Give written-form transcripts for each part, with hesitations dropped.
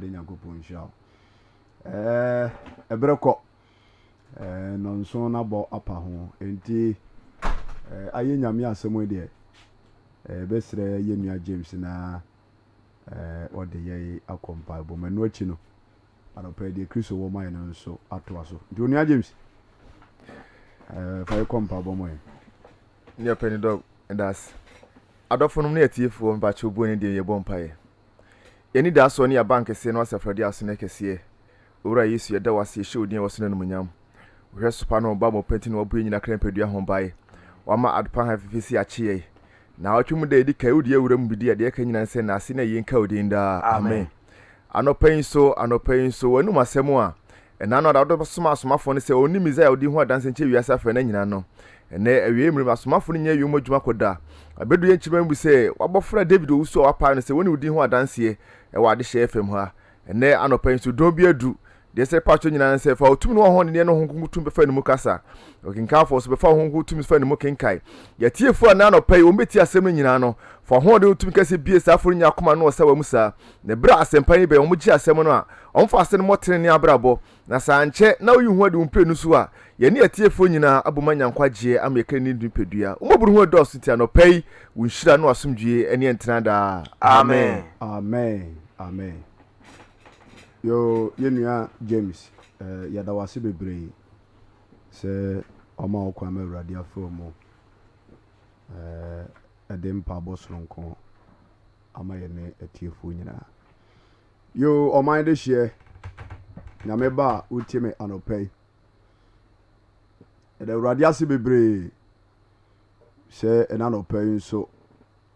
Awurade Nyankopɔn nhyira wo. Ɛɛ, ɛberɛ kɔ. Ɛɛ, nnɔnson no abɔ apa ho. Enti, ɛɛ, ayɛ Nyame asɛm yi deɛ, ɛɛ, yɛbɛsrɛ yɛn nua James na ɛɛ, ɔde yɛn akɔ mpaebɔ mu. Ɛno akyi no, anɔpa yi deɛ Kristo wɔ ma yɛn no nso atoa so. Nti onua James, ɛɛ, fa yɛkɔ mpaebɔ mu yɛn. Ne ɔpɛni dɔ, ɛda ase. Adɔfonom ne atiefoɔ, mpakyɛw buo ne deɛ yɛbɔ mpaeɛ. Yɛn anidasoɔ ne yɛn abankɛseɛ ne w'asafo-Awurade aso no kɛseɛ. Owura Yesu, yɛda wo ase, yɛhyɛ wo din a ɛwɔ soro no animuonyam. Wo hwɛ so pa ne wo bammɔ pa nti na woabue nyina kra mpadua ho bae. Woama adepa hann fɛfɛ si akye yɛn. Naawɔtwe mu da a edi kan, wode yɛn wura mu bedi a deɛ ɛka nyina ne sɛ nnaase ne ayie nka wo din daa. Amen. Anɔpa yi nso, anɔpa yi nso, w'anum asɛm a ɛna no ada wode soma asomafoɔ no sɛ wɔnni Mesaia a wodi ho adanse nkyerɛ wiase afanan nyinaa no. Ɛnnɛ, awiei mmere mu, asomafo no nyɛ wiem adwuma kɔda. Abedu yɛn kyerɛma mu sɛ w'abɔfra David owusu a wɔapae no sɛ wɔne wo din ho adanseɛ wɔ Adehyeɛ FM ha. Ɛnnɛ anɔpa yi nso, dɔn bi adu. Deɛ ɛsɛ paatwɔ nyinaa ne sɛ, fa wo tumi ne w'ahoɔdenneɛ ne wo Honhom Kronkron tumi bɛfa ne mu kasa. Ɔkenkanfoɔ nso, bɛfa wo Honhom Kronkron tumi fa ne mu kenkan. Yɛn atiefoɔ a nnɛ anɔpa yi wɔbɛtie asɛm no nyinaa no, fa w'ahoɔden ne wo tumi kɛseɛ bue saa afɔre nyinaa akoma no wɔ sawa mu saa, na ɛberɛ a asɛmpa yi bɛn, wɔgye asɛm no a, wɔmfa asɛm no mmɔ tenenee abrabɔ. Na sɛ ankyɛ na woyi wo ho adi wo mprenu so a, yɛne atiefoɔ nyinaa abom anya nkwagyeɛ ama yɛn kra ne nipadua. Wo mmɔborohunu adɔɔso nti anɔpa yi, wo nhyira ne w'asomdwoeɛ ɛne yɛn ntena daa. Amen. Amen amen yoo yɛn nua James eh, yɛda wo ase bebree sɛ ɔma wo kwan ma Awurade afrɛ wo mu eh, ɛde mpaabɔ soronko ama yɛne atiefoɔ nyinaa. Yoo ɔman dehyeɛ, Nyame ba a wotie me anɔpa yi. Yɛda Awurade ase bebree sɛ ɛna anɔpa yi nso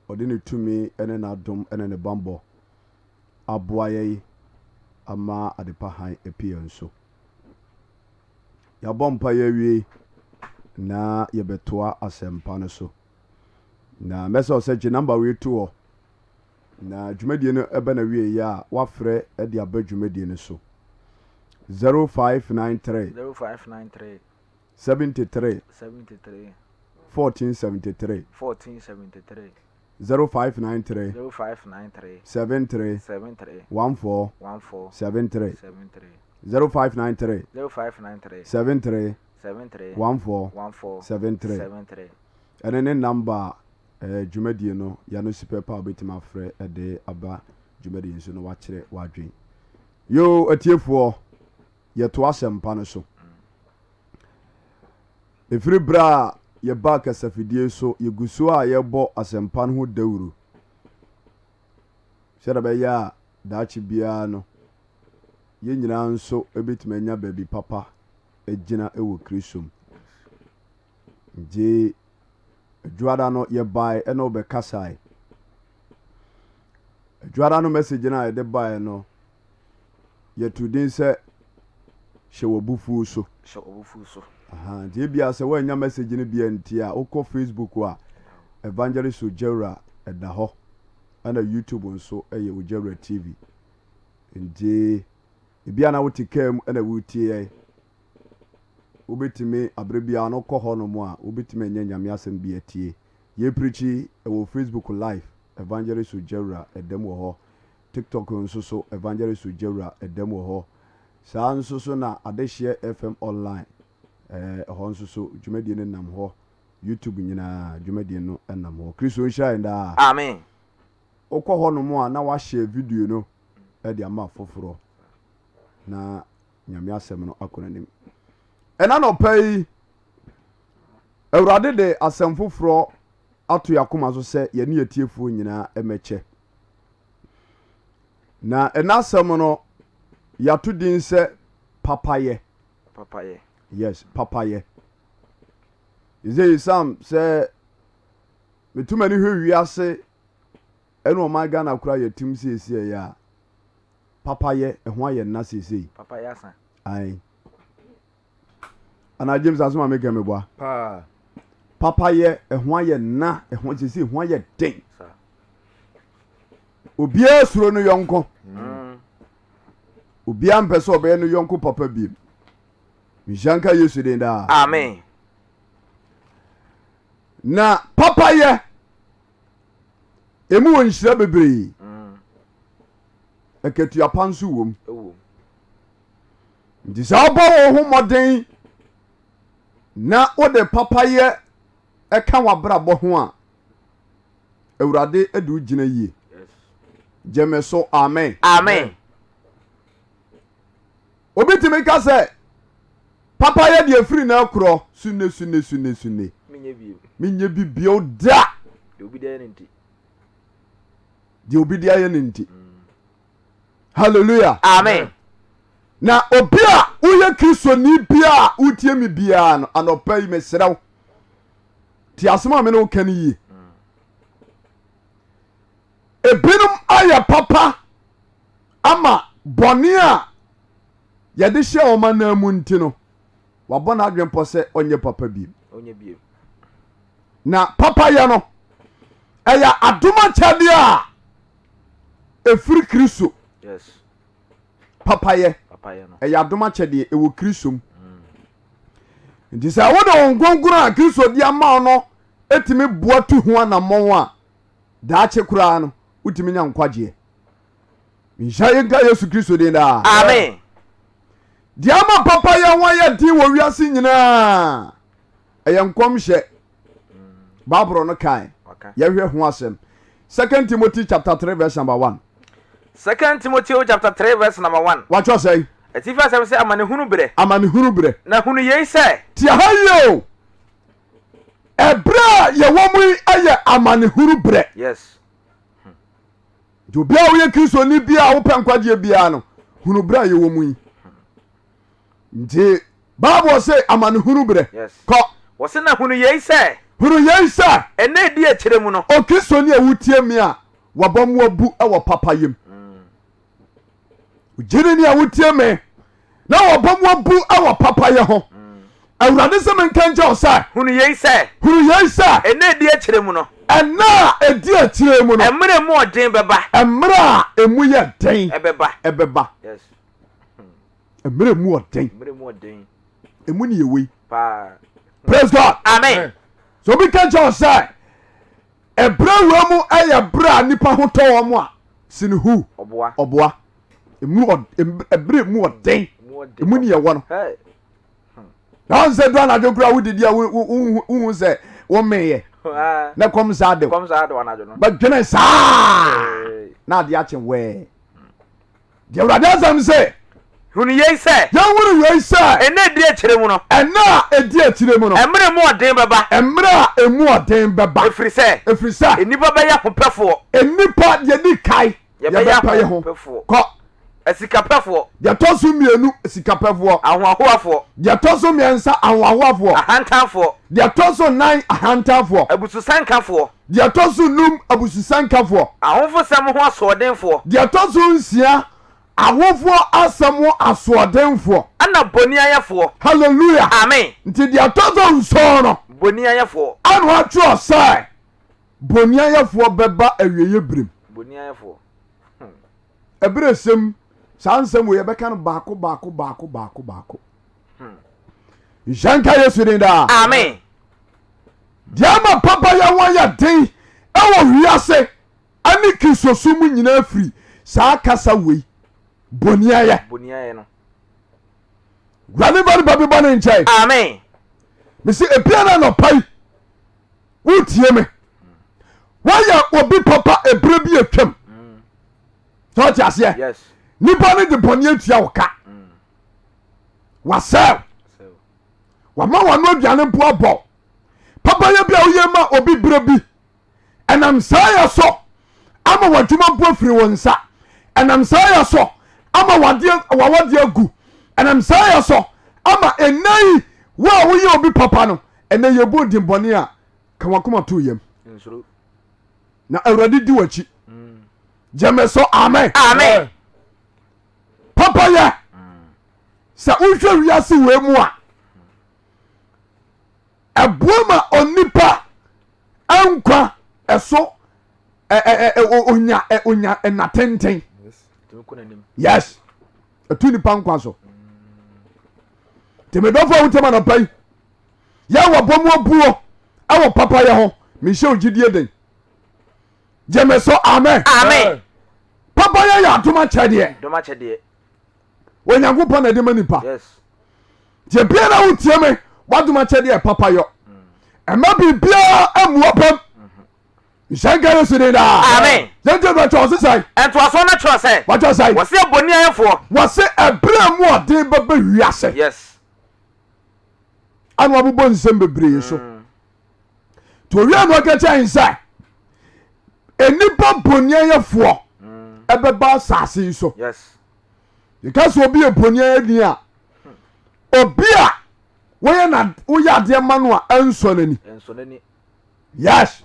ɔde ne tumi ne n'adom ne ne bammɔ aboa yɛn ama adepa hann api yɛn so. Yɛabɔ mpaeɛ awie na yɛbɛtoa asɛmpa no so. Na mɛsɛ wo sɛ gye namba wei to hɔ Na dwumadie no ba n'awieeɛ a, woafrɛ de aba dwumadie no so. 0593. 0593. 73. 73. 1473. 1473. 0593. 0593. 73. 73. 14. 14. 73. 73. 0593. 0593. 73. 73. 14. 14. 73. 73. Ɛno ne number a Ɛɛ dwumadie no yano si pɛpɛ a wobɛtumi afrɛ de aba dwumadie no so na wakyerɛ w'adwen. Yoo atiefoɔ, yɛto asɛmpa no so. Ɛfiri berɛ a yɛbaa kasafidie so, yɛgu so a yɛbɔ asɛmpa no ho dawuro sɛdeɛ ɛbɛyɛ a daakye biara no yɛn nyinaa nso bɛtumi anya baabi papa agyina wɔ Kristo mu. Nti Adwuada no yɛbae ɛna ɔbɛkasae. Adwuada no message no a yɛde bae no yɛto din sɛ hyɛ w'abufuo so. Hyɛ w'abufuo so. Aha, nti ebia sɛ woannya message no bi antie a, wokɔ Facebook a, Evangelist Ogyawura ɛda hɔ. Ɛna YouTube nso ɛyɛ Ogyawura TV. Nti ebia na wote kaa mu ɛna woretie yɛn. Wobɛtumi, aberɛ biara no wokɔ hɔ nom a, wobɛtumi anya Nyame asɛm bi atie. Yɛpreachi wɔ Facebook live, Evangelist Ogyawura ɛdam wɔ hɔ. TikTok nso so, Evangelist Ogyawura ɛdam wɔ hɔ. Saa nso so na Adehyeɛ FM online, ɛɛ, ɛhɔ nso so dwumadie no nam hɔ. YouTube nyinaa dwumadie no nam hɔ. Kristo nhyira yɛn daa. Amen. Wokɔ hɔ nom a na woahyɛ video no de ama afoforɔ na Nyame asɛm no akɔ n'anim. Ɛna nɔpa yi, Awurade de asɛm foforɔ ato yɛn akoma so sɛ yɛne atiefoɔ nyinaa mmɛkyɛ. Na ɛna asɛm no, yɛato din sɛ papayɛ. Papayɛ. Yes, papayɛ. Ɛsɛ Sam sɛ metu m'ani hwɛ wiase ɛne ɔman Ghana koraa yɛtim siesie ɛyɛ a, Papayɛ, ɛho ayɛ nna seesei. Papayɛ asa. Ae. Anaa James asɛm a meka meboa. Paa. Papayɛ, ɛho ayɛ nna, ɛho seesei ho ayɛ den. Obiara suro no yɔnko. Mm. Obiara mpɛ sɛ ɔbɛyɛ no yɔnko papa biem. Nhyira nka Yesu din daa. Amen. Na papayɛ emu wɔ nhyira bebree. Mm. Akatua pa nso wom. Nti sɛ wobɔ wo ho mmɔden na wode papayɛ ɛka w'abrabɔ ho a, Awurade de wo gyina yie. Gye me so amen. Amen. Obi tumi ka sɛ papayɛ deɛ firi na korɔ sunne sunne sunne sunne. Menyɛ bi bio da. Deɛ obi de ayɛ no nti. Deɛ obi de ayɛ no nti. Hallelujah. Amen. Na obi a woyɛ Kristoni biara a wotie me biara no anɔpa yi mesrɛ wo te asɛm a me ne wo ka no yie. Ebinom ayɛ papa ama bɔne a yɛde hyɛ wɔn anan mu nti no wabɔ n'adwene pɔ sɛ ɔnyɛ papa bio. Na papayɛ no ɛyɛ adom akyɛdeɛ a ɛfiri Kristo. Papayɛ ɛyɛ adom akyɛdeɛ ɛwɔ Kristo mu. Nti sɛ wode wo nkonkron a Kristo de ama wo no tumi boa tu ho anammɔn a, daakye koraa no wotumi nya nkwagyeɛ. Nhyira yi nka Yesu Kristo din daa. Amen. Deɛ ama papayɛ ho ayɛ den wɔ wiase nyinaa ɛyɛ nkɔmhyɛ Bible no kae. Yɛhwɛ ho asɛm. Second Timothy chapter 3 verse number 1. Second Timothy chapter 3 verse number 1. Watwerɛ sɛn? Atifi asɛm sɛ amanehunu berɛ. Amanehunu berɛ. Na hunu yei sɛ. Tie ha yie o. Ɛberɛ a yɛwɔ mu yi yɛ amanehunu berɛ. Yes. Nti obiara a woyɛ Kristoni biara a wopɛ nkwagyeɛ biara no, hunu berɛ a yɛwɔ mu yi. Nti Bible se amanehunu berɛ. Yes. Kɔ. Wɔse na hunu yei sɛ. Hunu yei sɛ. Ɛnna ɛdi akyire mu no. Okristoni a wotie me a wabɔ mu abu wɔ papayɛ mu. Gyidini a wotie me na wɔbɔ mu abu wɔ papayɛ ho. Awurade sɛ menka nkyɛ wo sɛ. Hunu yei sɛ. Hunu yei sɛ. Ɛnna ɛdi akyire mu no. Ɛnna a ɛdi akyire mu no. Mmerɛ mu ɔden bɛba. Mmerɛ a emu yɛ den. Ɛbɛba. Ɛbɛba. Yes. Mmerɛ mu ɔden. Mmerɛ mu ɔden. Emu ne yɛwɔ yi. Paa. Praise God. Amen. So obi ka nkyɛ wo sɛ ɛberɛ wura mu yɛ berɛ a nipa ho tɔ wɔn a sini hu. Ɔboa. Ɔboa. Emu ɛberɛ mu ɔden. Emu ne yɛwɔ no. Na wɔn sɛ du anadwo koraa wodidi a wohu sɛ wɔmmeeɛ na kɔm saa de bɛdwene saa na adeɛ akye wɛɛ. Deɛ Awurade asɛm se. Hunu yei sɛ. Yɛnhunu yei sɛ. Nna a ɛdi akyire mu no. Nna a ɛdi akyire mu no. Mmerɛ mu ɔden bɛba. Mmerɛ a emu ɔden bɛba. Ɛfiri sɛ. Ɛfiri sɛ. Nnipa bɛyɛ ahopɛfoɔ. Nnipa deɛ di kae. Yɛbɛyɛ yɛbɛpɛ yɛ ho. ahopɛfoɔ. Kɔ. Asikapɛfoɔ. Deɛ ɛtɔ so mmienu, sikapɛfoɔ. Ahoahoafoɔ. Deɛ ɛtɔ so mmiɛnsa, ahoahoafoɔ. Ahantanfoɔ. Deɛ ɛtɔ so nnan, ahantanfoɔ. Abususankafoɔ. Deɛ ɛtɔ so num, abususɛnkafoɔ. Ahofosɛm ho asoɔdenfoɔ. Deɛ ɛtɔ so nsia, awofoɔ asɛm ho asoɔdenfoɔ. Ɛna boniayɛfoɔ. Hallelujah. Amen. Nti deɛ ɛtɔ so nson no. Boniayɛfoɔ. Ɛna wɔatwerɛ sɛ boniayɛfoɔ bɛba awieeɛ berem. Boniayɛfoɔ. Hmm. Ɛberɛ sɛm saa nsɛm wei yɛbɛka no baako baako baako baako baako. Hmm. Nhyɛ nka Yesu din daa. Amen. Deɛ ama papayɛ ho ayɛ den wɔ wiase ne Kristosom mu nyinaa firi saa kasa wei, boniayɛ. Boniayɛ no. Wurade mfa nipa bi bɔne nkyɛn. Amen. Mesi ebia na anɔpa yi wotie me. Woayɛ obi papa ebere bi atwam. Sɛ ɔte aseɛ. Yes. Nipa no de bɔne atua wo ka. Wasɛw. Wama wano aduane mpo abɔ. Papayɛ bi a woyɛ ma obi berɛ bi, ɛnam saa yɛ so ama w'adwuma mpo afiri wo nsa. Ɛnam saa yɛ so ama w'adeɛ w'awadeɛ agu. Ɛnam saa yɛ so ama ɛnɛ yi wo a woyɛ obi papa no, ɛnɛ yɛbɔ din bɔne a ka w'akoma to yam. Na Awurade di w'akyi. Gyeme so amen. Amen. Papayɛ sɛ wohwɛ wiase wei mu a ɛboa ma onipa nkwa ɛso onya onya ɛna tenten yes ɛtu nipa nkwa so nti medɔfo a wotam anɔpa yi yɛ wɔ bɔ mu abuo ɛwɔ papayɛ ho mehyɛ wo gyidie den gyeme so amen amen papa. Papayɛ yɛ adom akyɛdeɛ. Dom akyɛdeɛ. Onyankopɔn na ɛde ma nipa. Yes. Nti ebia na wotie me, w'adom akyɛdeɛ yɛ papayɔ. Ɛma biribiara mmua pam. Nhyɛ nka Yesu din daa. Amen. Yɛntie bɛtɔ ɔse sɛn? Ntoasoɔ no kyerɛ sɛ. Wɔkyerɛ sɛn? Wɔse aboniayɛfoɔ. Wɔse ɛberɛ mu ɔden bɛba wiase. Yes. Ana wabobɔ nsɛm bebree so. Nti owie no ɔka kyerɛ yɛn sɛ nnipa boniayɛfoɔ ɛbɛba asase yi so. Yes. Yɛka sɛ obi yɛ boniayɛni a, obi a woyɛ na woyɛ adeɛ ma no a ɛnsɔ n'ani. Ɛnsɔ n'ani. Yes.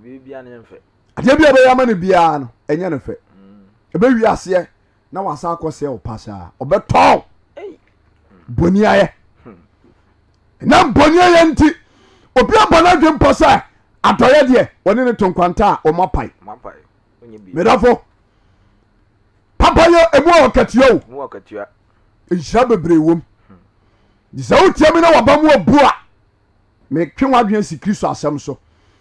Biribiara no nyɛ fɛ. Adeɛ bi a bɛyɛ ama no biara no ɛnyɛ no fɛ. Ɛbɛwi aseɛ na wasa akɔ sɛ ɔpa saa ɔbɛtɔn boniayɛ. Ɛnam boniayɛ nti obi abɔ no adwene pɔ sɛ adɔyɛ deɛ wɔne ne to nkwanta a wɔn apae. Medafo papayɛ emu a ɔkatua o nhyira bebree wom. Nti sɛ wotia mi na waba mu abu a Metwe w'adwene asi Kristo asɛm so.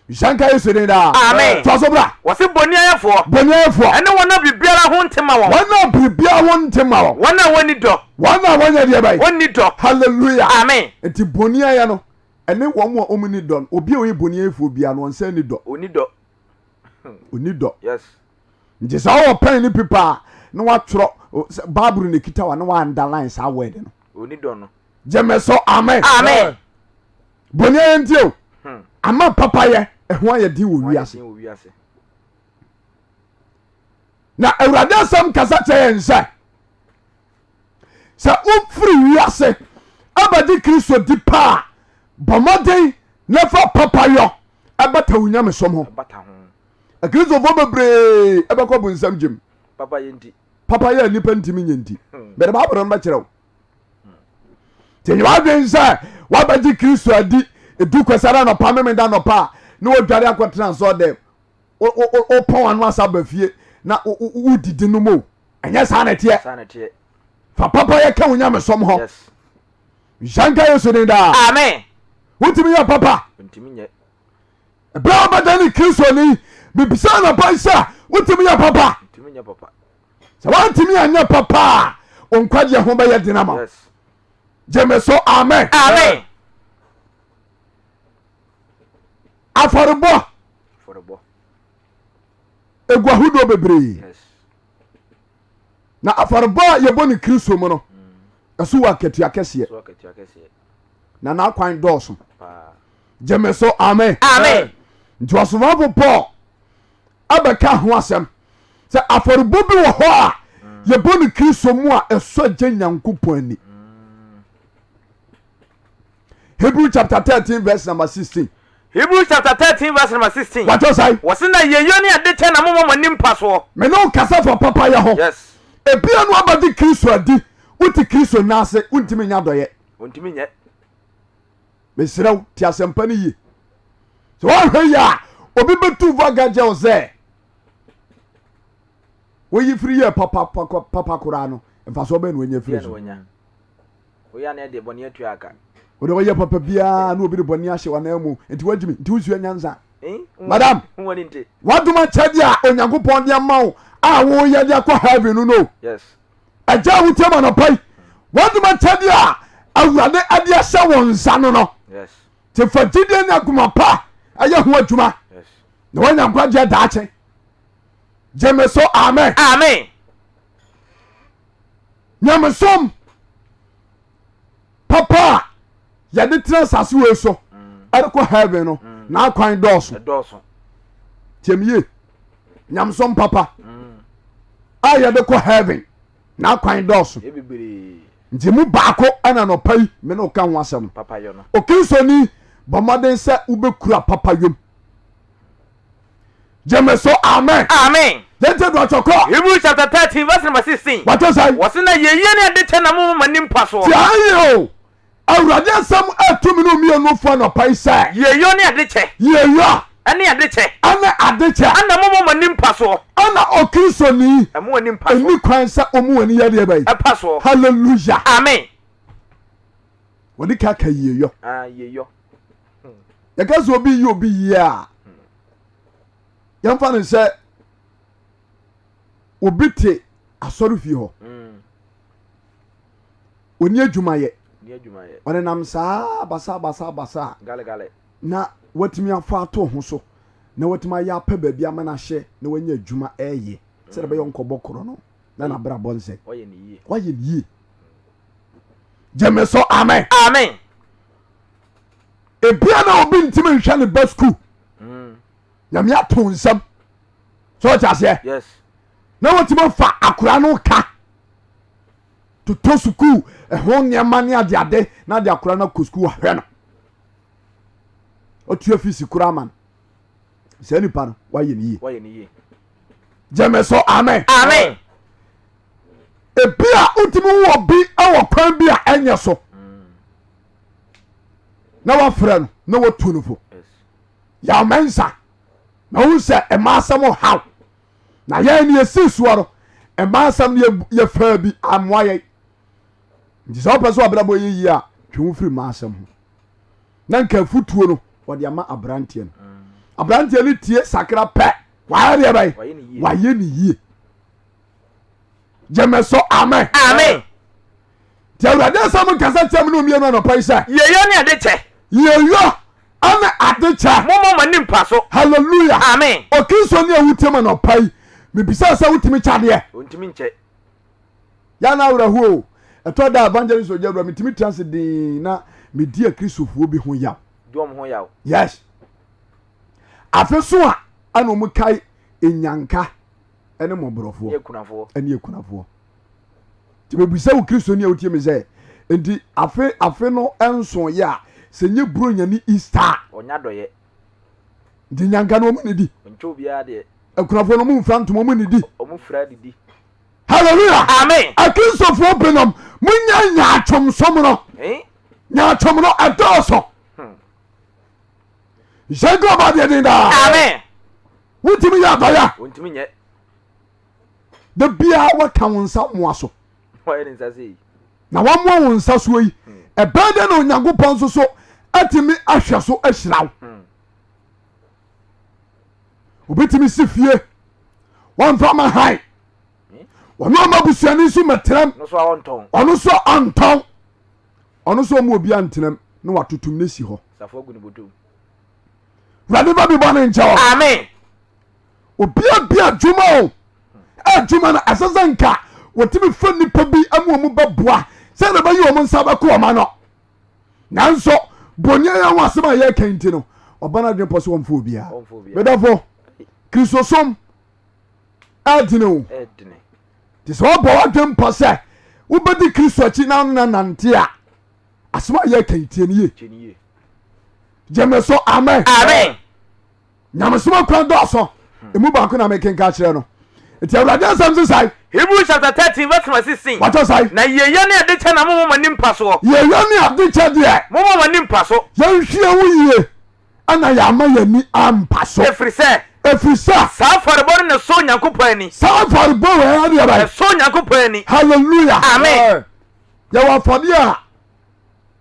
Nhyira nka Yesu din daa. Amen. Toa so bra. Wɔse boniayɛfoɔ. Boniayɛfoɔ. Ɛne wɔn a biribiara ho nte ma wɔn. Wɔn a biribiara ho nte ma wɔn. Wɔn a wɔnni dɔ. Wɔn a wɔnyɛ deɛ bɛn. Wɔnni dɔ. Hallelujah. Amen. Nti boniayɛ no ɛne wɔn a wɔn nni dɔ no obi a ɔyɛ boniayɛfoɔ biara no ɔnsan nni dɔ. Ɔnni dɔ. Ɔnni dɔ. Yes. Nti sɛ ɔwɔ pɛn ne pipa a na watwerɛ Bible na ekita wa na wa underline saa word no. Ɔnni dɔ no. Gyeme so amen. Amen. Bɔne ayɛ nti o. Ama papayɛ ɛho ayɛ den wɔ wiase. Na Awurade asɛm kasa kyerɛ yɛn sɛ sɛ wofiri wiase abɛgye Kristo di paa bɔ mmɔden na fa papayɔ ɛbata wo nyamesom ho. Akristofoɔ bebree ɛbɛkɔ bonsam gyem. Papayɛ a nnipa ntumi nyɛ nti. Mede Bible no bɛkyerɛ wo. Nti nyɛ w'adwene sɛ woabɛgye Kristo adi ɛdu Kwasiada anɔpa Memeda anɔpa a na wodware akɔtena asɔre dɛm wopɔn ano asa ba fie na wodidi nom o. Ɛnyɛ saa na ɛteɛ. Fa papa yɛ ka wo nyamesom ho. Nhyɛ nka Yesu din daa. Amen. Wotumi yɛ papa. Ɛberɛ a wobɛda ne Kristoni mebisa anɔpa yi sɛ wotumi yɛ papa. Sɛ woantumi anyɛ papa a, wo nkwagyeɛ ho bɛyɛ den ama wo. Gye me so amen. Amen. Afɔrebɔ egu ahodoɔ bebree. Na afɔrebɔ a yɛbɔ ne Kristo mu no, ɛso wɔ akatua kɛseɛ. Na n'akwan dɔɔso. Gye me so amen. Amen. Nti ɔsomafo Paul abɛka ho asɛm sɛ afɔrebɔ bi wɔ hɔ a yɛbɔ no Kristo mu a ɛsɔ Agya Nyankopɔn ani. Hebrew chapter 13 verse number 16. Hebrew chapter 13 verse number 16. Watɔ sɛn? Wɔse na yeyɔ ne adekyɛ na momma mo ani mpa soɔ. Me ne wo kasa fa papayɛ ho. Yes. Ebia no abɛgye Kristo adi, wote Kristo nan ase, wontumi nyɛ adɔyɛ. Wontumi nyɛ. Mesrɛ wo, te asɛmpa no yie. Sɛ woanhwɛ yie a, obi bɛtu fo aka kyerɛ wo sɛ woyi firi yɛ papa papa koraa no mfasoɔ bɛn na wanya firi so? Wode wɔyɛ papa biara na obi de bɔne ahyɛ w'anan mu nti woagyimi nti wosua nyansa. Madam, w'adom akyɛdeɛ a Onyankopɔn de ama wo a woyɛ de akɔ heaven no no. Yes. Agya a wotie ma anɔpa yi, w'adom akyɛdeɛ a Awurade de ahyɛ wo nsa no no, te fa gyidie ne akoma pa ɛyɛ ho adwuma na woanya nkwagyeɛ daakye. Gye me so amen. Amen. Nyamesom papa a yɛde tena asase wei so ɛrekɔ heaven no n'akwan dɔɔso. Tiɛm yie nyamesom papa a yɛde kɔ heaven n'akwan dɔɔso nti mu baako ɛna nɔpa yi me ne woka ho asɛm no okristoni bɔ mmɔden sɛ wobɛkura papa yom gyeme so amen amen yɛnti duatwɔkɔ Hebrews chapter 13 verse number 16 wato sɛn wɔse na yɛyie ne ade kyɛ na momma ni mpa soɔ tiaye o Awurade asɛm ɛto me ne mmienu fo anɔpa yi sɛ. Yieyɔ ne adekyɛ. Yieyɔ. Ɛne adekyɛ. Ɛne adekyɛ. Ɛna mo mo ani mpa soɔ. Ɛna Okristoni. Ɛmo ani mpa soɔ. Ɛni kwan sɛ ɔmo ani yɛ deɛ bɛyi. Ɛpa soɔ. Hallelujah. Amen. Wɔde ka ka yieyɔ. Ah, yieyɔ. Yɛka sɛ obi yi obi yie a, yɛmfa no sɛ. Obi te asɔre fie hɔ. Ɔni adwumayɛ. Ɔnenam saa basa basa basa na watumi afa ato ho so na watumi ayɛ apɛ baabi ama no ahyɛ na wanya adwuma ɛyɛ sɛdeɛ ɛbɛyɛ ɔnkɔbɔ korɔ no na n'abrabɔ nsɛ. Wayɛ ne yie. Gyeme so amen. Amen. Ebia na obi ntumi nhwɛ ne ba sukuu. Nyame ato nsam. Sɛ ɔte aseɛ. Yes. Na watumi afa akora no ka totɔ sukuu ɛho nneɛma ne adeade na ade akora no akɔ sukuu ahwɛ no. Ɔtua fees kora ama no. Saa nipa no wayɛ ne yie. Wayɛ ne yie. Gyeme so amen. Amen. Ebi a wotumi wɔ bi wɔ kwan bi a ɛnyɛ so na wafrɛ no na watu no fo. Yaw Mensah na wohu sɛ mmaa asɛm haw na yɛn ne yɛsii soɔ no mmaa asɛm no yɛfaa bi amoa yɛn nti sɛ wopɛ sɛ wabrabɔ yɛ yie a twe wo firi mmaa asɛm ho na nka afutuo no wɔde ama aberanteɛ no aberanteɛ no tie sakra pɛ wayɛ deɛ bɛn wayɛ ne yie gyeme so amen amen nti awurade asɛm nkasa kyerɛ me ne omienu anɔpa yi sɛ yɛyɔ ne ade kyɛ yɛyɔ ɛne ade kyɛ momma mo ani mpa so hallelujah amen Okristo ni a wotie ma anɔpa yi mebisa sɛ wotumi kyɛ adeɛ ɔntumi nkyɛ yɛ na awerɛhoɔ o ɛtɔ da evangelist ɔgya wura metumi tena ase den na medi akristofoɔ bi ho yaw di wɔn ho yaw yes afe so a ɛna wɔn kae nyanka ɛne mmɔborɔfoɔ ɛne akunafoɔ nti mebisa wo kristoni a wotie me sɛ nti afe afe no nso yɛ a sɛ nye buronya ne easter a nti nyanka no ɔmu nidi akunafoɔ no ɔmu mfira ntoma ɔmu nidi hallelujah amen akristofoɔ binom munya nyaatwomsom no nyaatwom no ɛdɔɔso nhyɛ nka ɔba deɛ den daa amen Wontumi yɛ adɔeɛ. Wontumi nyɛ. Da biara wɔka wo nsa mmoa so. Wɔyɛ ne nsa sei. Na wɔamoa wo nsa soɔ yi, ɛbɛn dɛ na Onyankopɔn nso so atumi ahwɛ so ahyira wo. Obetumi si fie, wɔmfa ma han. Wɔn a wɔn abusuani nso mɛtɛnam. Ɔno nso ɔntɔn. Ɔno nso ɔmo obi antenam na watotom ne si hɔ. Wurade ba bi bɔ ne nkyɛ wɔ. Amen. Obia bi adwuma o. Adwuma no ɛsɛ sɛ nka wɔtumi fa nnipa bi ama wɔn bɛboa sɛ na bɛyi wɔn nsa bɛkɔ wɔn ano. Nanso bɔnni ayɛ ho asɛm a yɛreka nti no ɔba no adwene pɔ sɛ wɔmfa obiara. Medɔfo, Kristosom ɛdene o. Nti sɛ wɔbɔ w'adwene pɔ sɛ wobɛdi Kristo akyi na wone no nante a asɛm a yɛka yi tie no yie gyeme so amen amen nyamesom akwan dɔɔso ɛmu baako na mekenka kyerɛ no nti awurade asɛm se sae Hebrews chapter 13 verse number 16. Watɔ sae. Na yieyɛ ne adekyɛ na momma mo ani mpa soɔ. Yieyɛ ne adekyɛ deɛ. Momma mo ani mpa so. Yɛnhwie wo yie ɛna yɛama yɛni ampa so. Ɛfiri sɛ. Ɛfiri sɛ. Saa afɔrebɔ no na ɛsɔ Onyankopɔn ani. Saa afɔrebɔ wɔ ɛyɛ deɛ bɛyɛ. Ɛsɔ Onyankopɔn ani. Hallelujah. Amen. Yɛwɔ afɔdeɛ a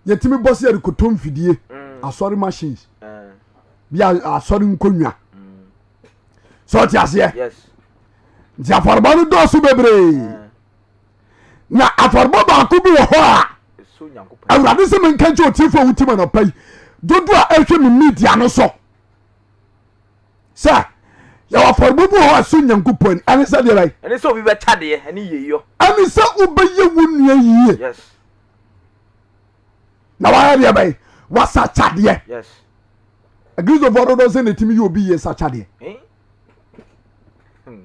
yɛtumi bɔ sɛ yɛde kɔtɔ mfidie mm. asɔre machines eh. bi asɔre nkonnwa mm. sɛ ɔte aseɛ nti afɔrebɔ no dɔɔso bebree eh. na afɔrebɔ baako bi wɔ hɔ a awurade sɛ menka nkyɛ ɔtiefo a wotim anɔpa yi dodoɔ a ɛhwɛ me media no so sɛ yɛwɔ afɔrebɔ bi wɔ hɔ a ɛsɔ nyankopɔn ani ɛne sɛ deɛ bɛyɛ ɛne sɛ obi bɛkyɛ adeɛ ɛne yieyɔ ɛne sɛ wobɛyɛ wo nua yie yes na wayɛ deɛ bɛyɛ wasa kyadeɛ yes akristofoɔ dodoɔ sɛ na ɛtumi yɛ obi yie sa kyadeɛ eh? hmm.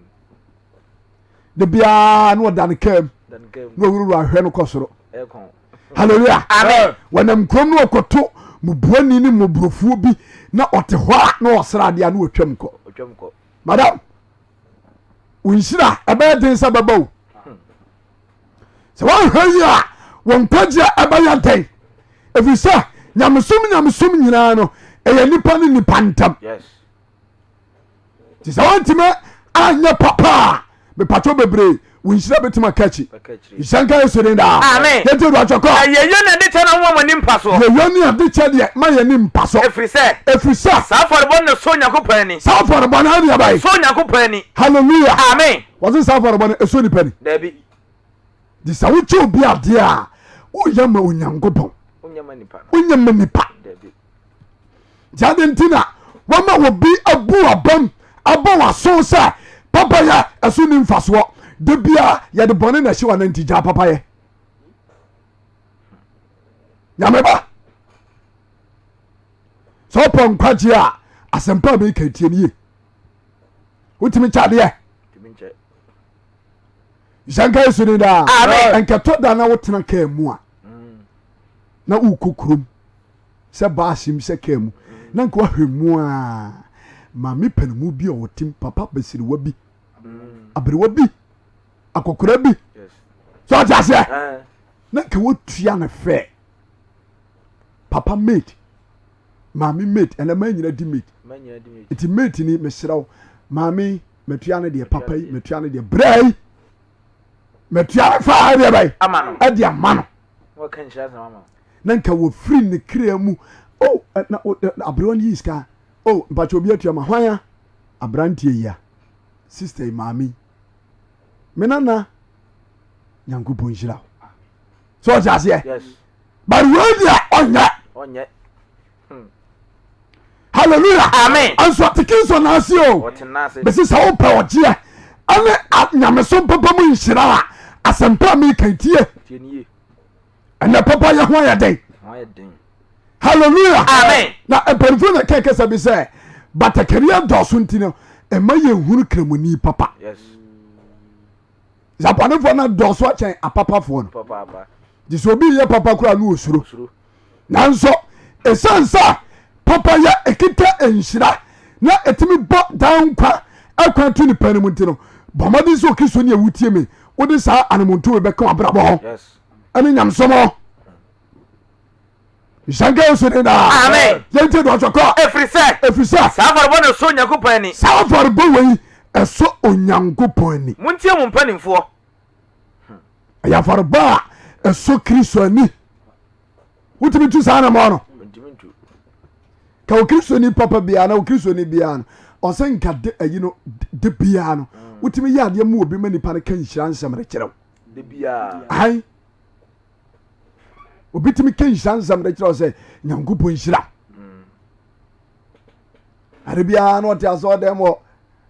da biara na ɔda ne kaa mu na ɔwurawura ahwɛ no kɔ soro hallelujah amen wɔnam kurom na ɔkɔto mubuani ne mmɔborɔfoɔ bi na ɔte hɔ a na ɔsra adeɛ a na ɔtwam kɔ madam wo nhyira ɛbɛyɛ den sɛ bɛba o sɛ woanhwɛ yi a wɔn nkwagyeɛ ɛbɛyɛ den ɛfiri sɛ nyamesom nyamesom nyinaa no ɛyɛ nipa ne nipa ntam nti sɛ woantumi anyɛ papa a mepatwɛ bebree. Wo nhyira bɛtumi aka akyi. Nhyira nka Yesu din daa. Amen. Yɛnti do atwɛ kɔ. Na yɛyɛ ne adekyɛ na moma mo ani mpa soɔ. Yɛyɛ ne adekyɛ deɛ ma yɛn ani mpa so. Ɛfiri sɛ. Ɛfiri sɛ. Saa afɔrebɔ no na ɛsɔ Onyankopɔn ani. Saa afɔrebɔ no ɛne ɛbɛn. Sɔ Onyankopɔn ani. Hallelujah. Amen. Wɔse saa afɔrebɔ no ɛsɔ nipa ni. Dabi. Nti sɛ wokyɛ obi adeɛ a woyɛ ma Onyankopɔn. Wonyɛ ma nipa. Dabi. Nti ade nti na wɔma obi abu abam abɔ w'aso sɛ papayɛ ɛso ni mfasoɔ da biara yɛde bɔne na ɛhyɛ w'anan nti gyaa papayɛ nyame ba sɛ wopɛ nkwagyeɛ a asɛmpa a meka tie no yie wotumi kyɛ adeɛ nhyɛnka yesu ni daa nkɛtɔ da na wotena kaa mu a na wokɔ kurom sɛ baase mu sɛ kaa mu na nka wahwɛ mu a maame panimu bi a ɔtem papa basiriwa bi aberewa bi akɔkora bi sɛ ɔte aseɛ na nka wotua no fɛ papa mate maame mate ɛnɛ ma nyina di mate nti mate ni mesrɛ wo maame matua no deɛ papa yi matua no deɛ brɛ yi matua no faa ɛdeɛ bɛyi ɛde ama no na nka wɔfiri ne kra mu oh, na aberewa no yi sika oh, mpakyɛ obi atua ma hwan a aberanteɛ yi a sister yi maame yi me nana nyankopɔn nhyira wo sɛ ɔte aseɛ but wei deɛ ɔnyɛ hmm. hallelujah amen nso ɔte kristo n'ase o bɛsi sɛ wopɛ ɔgyeɛ ɛne nyamesom papa mu nhyira a asɛmpa a meka tie ɛnɛ papa yɛ ho ayɛ den hallelujah amen na mpanimfoɔ na kɛkɛ sɛ bi sɛ batakari adɔso nti no ɛma yɛnhunu kramoni papa yes. Japanefoɔ no dɔɔso akyɛn apapafoɔ no nti sɛ obi yɛ papa koraa no ɔsuro nanso ɛsiane sɛ papa yɛ ɛkita nhyira na ɛtumi bɔ daa nkwa akwan to nipa no mu nti no bɔ mmɔden sɛ okristo ne ɛwotie me wode saa anamonto wei bɛka wabrabɔ ho ɛne nyamesom ho nhyɛnka yesu din daa amen yɛntie do ɔsɔkɔ ɛfiri sɛ ɛfiri sɛ saa afɔrebɔ no ɛsɔ onyankopɔn ani saa afɔrebɔ wei ɛsɔ onyankopɔn ani montie mo mpanimfoɔ ɛyɛ afɔrebɔ a ɛsɔ kristo ani wotumi tu saa anamɔ no ka okristoni papa biara na okristoni biara no ɔsɛ nka de ayi no de biara no wotumi yɛ adeɛ mu obi ma nipa no ka nhyira nsɛm de kyerɛw ayi obi tumi ka nhyira nsɛm de kyerɛw sɛ nyankopɔn nhyira ade biara na ɔte asɔ dɛm wɔ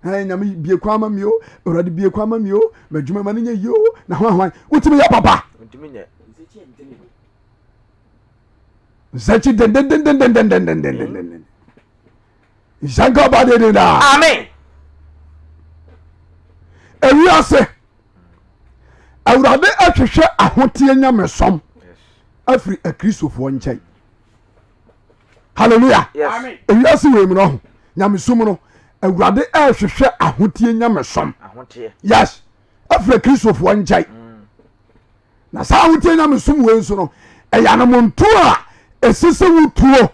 ɛn nyame bie kwan ma mi o awurade bie kwan ma mi o m'adwuma ma no nyɛ yie o na hwan hwan wotumi yɛ papa nsakyi dendendendendendendendenden nhyɛnka ɔba deden daa amen ewiase awurade ahwehwɛ ahoteɛ nyamesom afiri akristofoɔ nkyɛn hallelujah ewiase wei mu no ho nyamesom no awurade ɛhwehwɛ ahoteɛ nyamesom yes afiri akristofoɔ nkyɛn mm. na saa ahoteɛ nyamesom wei nso no ɛyɛ anamonto a ɛsɛ sɛ wotuo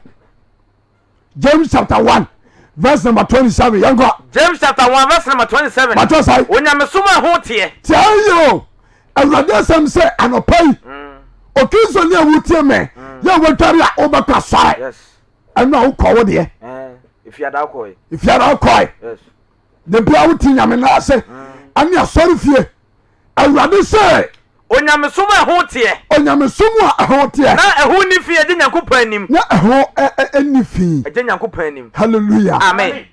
James chapter 1 verse number 27 yɛnkɔ. James chapter 1 verse number 27. Bàtɔ sae. Onyamesom a ɛho teɛ. Tiɛ yi o Awurade asɛm sɛ anɔpa yi mm. Okristoni a wotie mɛ mm. yɛ wɔdware a wobɛkɔ asɔre ɛno a wokɔ wo deɛ. Eh, efiada wokɔe. Efiada wokɔe. De bia wote nyame nan ase mm. ɛne asɔre fie. Awurade sɛ. Onyamesom a ɛho teɛ. Onyamesom a ɛho teɛ. Na ɛho nni fi agye Nyankopɔn anim. Na ɛho nni fi. Agye Nyankopɔn anim. Hallelujah. Amen.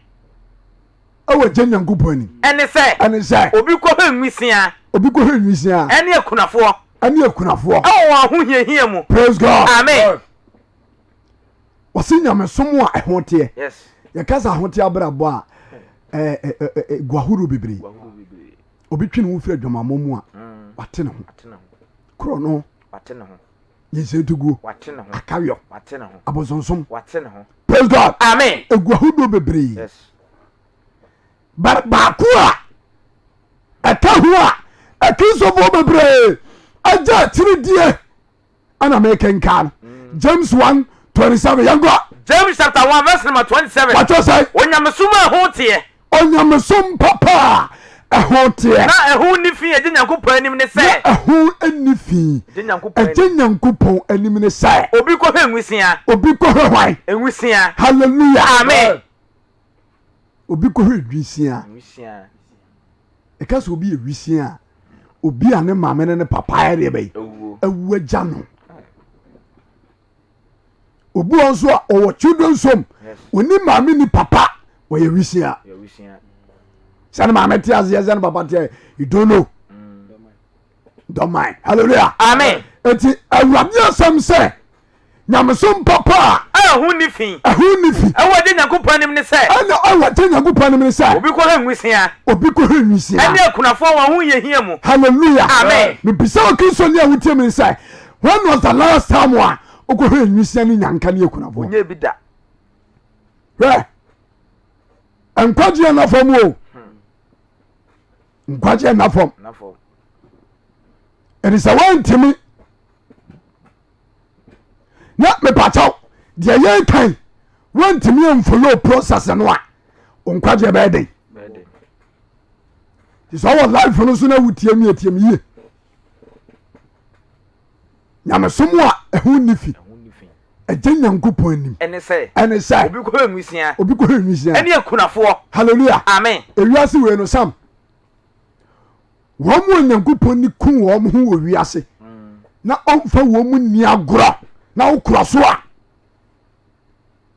Ɛwɔ agye Nyankopɔn anim. Ɛne sɛ. Ɛne sɛ. Obi kɔhwɛ nwisiaa. Obi kɔhwɛ nwisiaa. Ɛne akunafoɔ. Ɛne akunafoɔ. Ɛwɔ wɔn ahohiahia mu. Praise God. Amen. Wɔsi nyamesom a ɛho teɛ. Yes. Yɛka sɛ ahoteɛ abrabɔ a ɛɛ gu ahorow bebree. Obi twe ne ho firi adwamammɔ mu a, mm. wate ne ho. Korɔ no. Nyinsɛntuguo. Akawɔ. Abosonsom. Praise God. Amen. Egu ahodoɔ bebree. Yes. But baako a ɛka ho a akristofoɔ bebree agya akyiridie ɛna mekenkan no mm. James 1 27 yɛnkɔ. James chapter 1 verse number 27. Wàtò sɛ. Onyamesom a ɛho teɛ. Onyamesom papa a Ɛho teɛ. Na ɛho nni fi Agya Nyankopɔn anim ne sɛ. Na ɛho nni fi Agya Nyankopɔn anim ne sɛ. Obi kɔhwɛ nwisiaa. Obi kɔhwɛ hwan? Nwisiaa. Hallelujah. Amen. Obi kɔhwɛ nwisiaa. Nwisiaa. Ɛka sɛ obi yɛ wisiaa a, obi a ne maame ne ne papa yɛ deɛ bɛyi awu agya no. Obi wɔ nso a ɔwɔ children's home, ɔni maame ni papa, ɔyɛ wisiaa. Sɛ ne maame te aseɛ sɛ ne papa te aseɛ, you don't know. Don't mind. Hallelujah. Amen. Eti awurade asɛm sɛ nyamesom papa a. Ɛho nni fi. Ɛho nni fi. Ɛwɔ agya Nyankopɔn anim ne sɛ. Ɛna ɛwɔ agya Nyankopɔn anim ne sɛ. Obi kɔhwɛ nwisiaa. Obi kɔhwɛ nwisiaa. Ɛne akunafoɔ wɔn ahohiahia mu. Hallelujah. Amen. Mebisa wo Kristoni a wotie me sɛ when was the last time a wokɔhwɛ nwisiaa ne nyanka ne akunafoɔ? Onyɛ bi da. Hwɛ nkwagyeɛ nna fam o. Nkwagyeɛ nna fam. Ɛne sɛ woantimi na mepakyɛw deɛ yɛkan woantumi amfollow process no a nkwagyeɛ bɛyɛ den nti sɛ ɔwɔ life no so na wotie mi atie mi yie nyamesom a ɛho nni fi ɛgye nyankopɔn anim ɛne sɛ ɛne sɛ obi kɔhwɛ nwisia obi kɔhwɛ nwisia ɛne akunafoɔ hallelujah amen ewiase wei no sam Wɔn mu Onyankopɔn ni ku wɔn ho wɔ wiase na ɔmfa wɔn mu nni agorɔ na wokora so a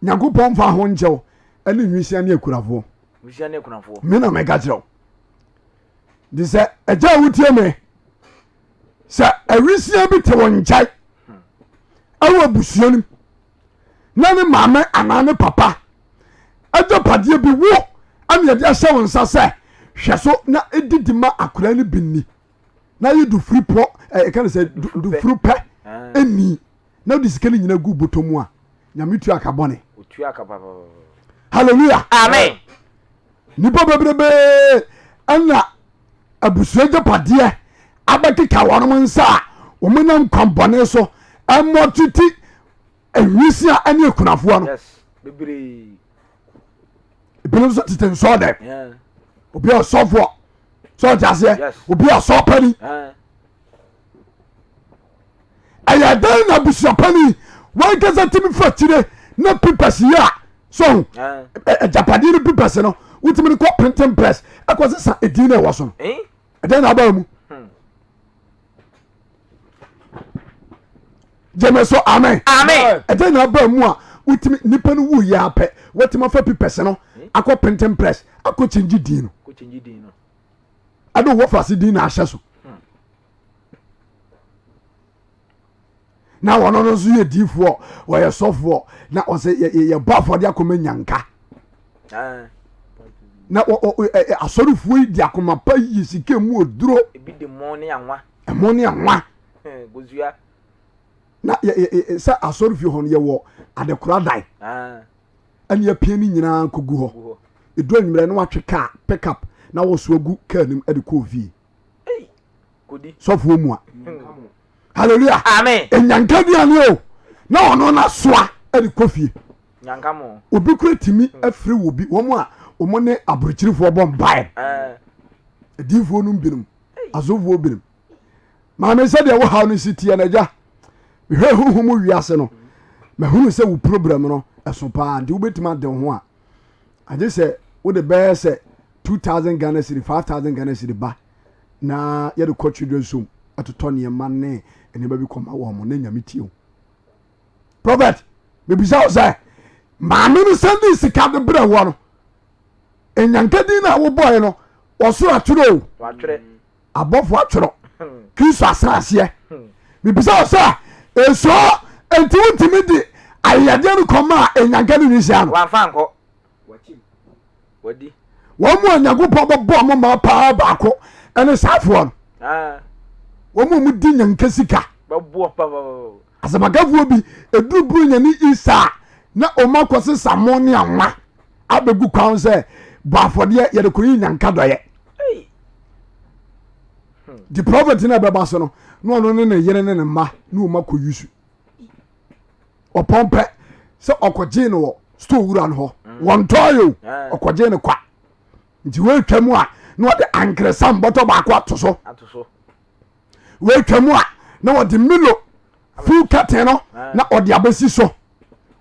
Nyankopɔn mfa ho nkyɛw ɛne nwisia ne akurafoɔ. Me na meka kyerɛ wo nti sɛ ɛgya a wotie me sɛ awisia bi te wo nkyɛn ɛwɔ abusua no mu na ne maame anaa ne papa agyapadeɛ bi wo ɛne ɛde ahyɛ wo nsa sɛ hwɛ so na ɛdidi ma akwadaa no bi nni na yɛ dufiri pɔ ɛka ne sɛ dufiri pɛ ɛnni na wode sika no nyina gu bɔtɔ mu a nyame tua ka bɔne hallelujah amen nipa bebrebe ɛna abusua agyapadeɛ abɛkeka wɔnom nsa a wɔnam kwan bɔne so ɛmmɔ tete nwisia ne akunafoɔ no ebinom nso tete nsɔɔ dɛm obi a ɔsɔfoɔ sɛ ɔte aseɛ obi a ɔsɔɔ pani ɛyɛ dɛn na abusuapani wankasa tumi fa kyire na papers yi a so agyapadeɛ no papers no wotumi no kɔ printing press ɛkɔ sesa edin na ɛwɔ so no ɛdɛn na abaa mu hmm. gyeme so amen amen ɛdɛn na abaa mu a wotumi nipa no wu yɛ apɛ wotumi afa papers no akɔ printing press akɔ kyɛngye din no ɛde wɔ fase din na ahyɛ so hmm. na wɔn no nso yɛ diifoɔ wɔyɛ sɔfoɔ na ɔsɛ yɛbɔ afɔde akɔma nyanka ah. na asɔrefoɔ yi di akoma pa yi sika mu oduro ɛmo ne anwa na sɛ asɔrefie hɔ no yɛwɔ adekora dan ah. ɛne apia no nyinaa kɔgu hɔ ɛdu anwummerɛ na watwe kaa pick up na wɔso agu kaa nim de kɔɔ fie sɔfoɔ mua hallelujah amen enyanka aduane o na ɔno na soa ɛde kɔ fie obi kura tumi hmm. afiri wɔ bi wɔn a wɔn ne aburokyirifoɔ bɔ mpaeɛ eh. adiifoɔ no binom asɔfoɔ binom maame sɛdeɛ wo haw no si teɛ no agya mehwɛ huhu mu wiase no mahunu sɛ wo problem no ɛso paa nti wobɛtumi ade wo ho a agye sɛ wode bɛyɛ sɛ 2000 Ghana cedi 5000 Ghana cedi ba na yɛde kɔ children's home ɛtotɔ nneɛma ne nneɛma bi kɔma wɔn mo na nyame tie o prophet mebisa wo sɛ maame no sɛn de sika de brɛ wɔ no nyankadin no a wobɔe no ɔsoro atwerɛ o abɔfo atwerɛ kristo asraseɛ mebisa wo sɛ ɛsuo enti wontumi de ayɛyɛdeɛ no kɔma a ɛnyanka no nwisia no Wɔn mu a Nyankopɔn bɛbɔ wɔn mmaa paa baako ɛne saafoɔ no. Wɔn mu a wɔdi nyanka sika. Asɛmakafoɔ bi eduru buru nya ne isa a na wɔn akɔ sesa mo ne anwa abɛgu kwan sɛ bɔ afɔdeɛ yɛde kɔ yi nyanka dɔyɛ. The prophet na ɛbɛba so no na ɔno ne ne yere ne ne mma ne wɔn akɔ yusu. Ɔpɔn pɛ sɛ ɔkɔgyee no wɔ store wura no hɔ mm. wɔntɔɔ yɛ o ɔkɔgyee no kwa nti wɔatwa mu a na ɔde ankeresam bɔtɔ baako ato so. Wɔatwa mu a na wɔde milo full curtain no na ɔde abɛsi so.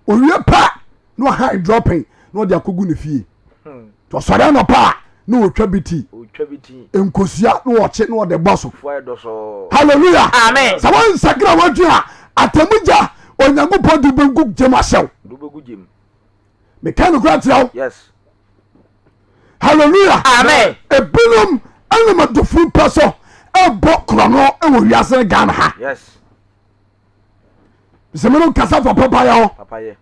Owie pɛ na ɔhan dropping na ɔde akɔgu ne fie. Ɔsɔre anɔpa a na ɔtwa bi ti. Nkosua na ɔkye na ɔde bɔ so. Hallelujah. Amen. Sɛ wɔnsakra wɔadwen a atemmu gya Onyankopɔn de bɛgu gyem ahyɛw. Meka nokora kyerɛ wo. Yes. Hallelujah. Amen. Ebinom ɛnam adofo pɛ so ɛbɔ korɔno wɔ wiase ne Ghana ha. Yes. Sɛ mene kasa fa papayɛ ho. Papayɛ.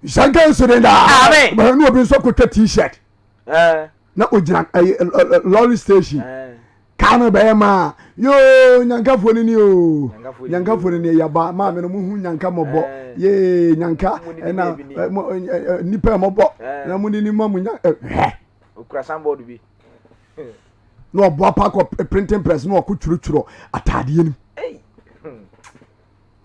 Nhyɛnka nso den daa. Amen. Bɛhwɛ ne obi nso akɔtwa t-shirt. Eh. Na ogyina ɛyɛ lorry station. Eh. Kaa no bɛyɛ maa yoo nyankafoɔ no ni o Nyankafoɔ nyankafoɔ no ni yaba maame no muhu nyanka mɔbɔ Eh. yee nyanka Mo ni ɛna baabi ni. ɛ, mo, ɛ, ɛ, nipa mɔbɔ Eh. na mo ni ni ma mo nya ɛ, hwɛ Okura sanbɔɔdo bi. na ɔboa pa kɔ printing press na ɔkɔ twerɛtwerɛ ataadeɛ no Ei.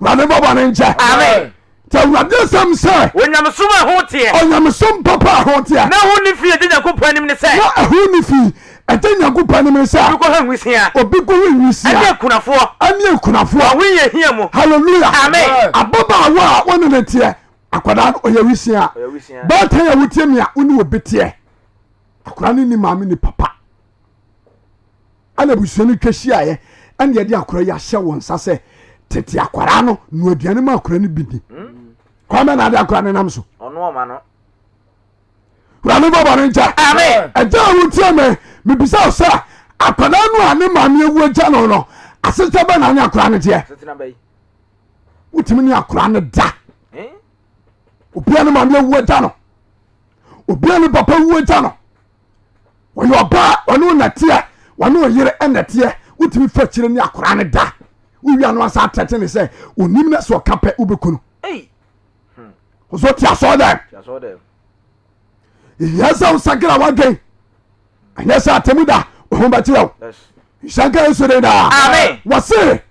Wurade bɔ bɔne nkyɛ. Amen. Nti Awurade asɛm sɛ. Onyamesom a ɛho teɛ. Onyamesom papa a ɛho teɛ. Na ɛho nni fi agya Nyankopɔn anim ne sɛ. Na ɛho nni fi agya Nyankopɔn anim ne sɛ. Obi kɔhwɛ nwisiaa. Obi kɔhwɛ nwisiaa. Ɛne akunafoɔ. Ɛne akunafoɔ. Wɔ ahohiahia mu. Hallelujah. Amen. Ababaawa a wɔne ne teɛ akwadaa no ɔyɛ wisiaa. Ɔyɛ wisiaa. Baatan a wotie me a wo ne obi teɛ. Akwadaa no ni maame ni papa. Ɛna abusua no twa hyiaeɛ ɛna yɛde akora yi ahyɛ wɔn nsa sɛ tete akwaraa no noa aduane ma akora no bi ni hmm. kwan bɛ na ade akora no nam so wurade bɔbɔ no nkyɛ ɛgya a wotie me mebisa wo sɛ akwadaa no a ne maame awu agya no no asetɛ bɛ na ne akora no teɛ wotumi ne akora no da obia ne maame awu agya no obia ne papa wu agya no Wɔyɛ ɔbaa ɔne wo nɛteɛ wɔne wo yere nɛteɛ wotumi fa akyire ne akwaraa no da wowia no asa atɛte ne sɛ onim no sɛ ɔka pɛ wobɛku no ɔsɛ ɔte asɔɔ dɛm ɛhia sɛ wosakra woadwen ɛnyɛ sɛ atɛmu da wo ho bɛkyerɛ wo nhyɛnka yesu den daa Amen. wɔse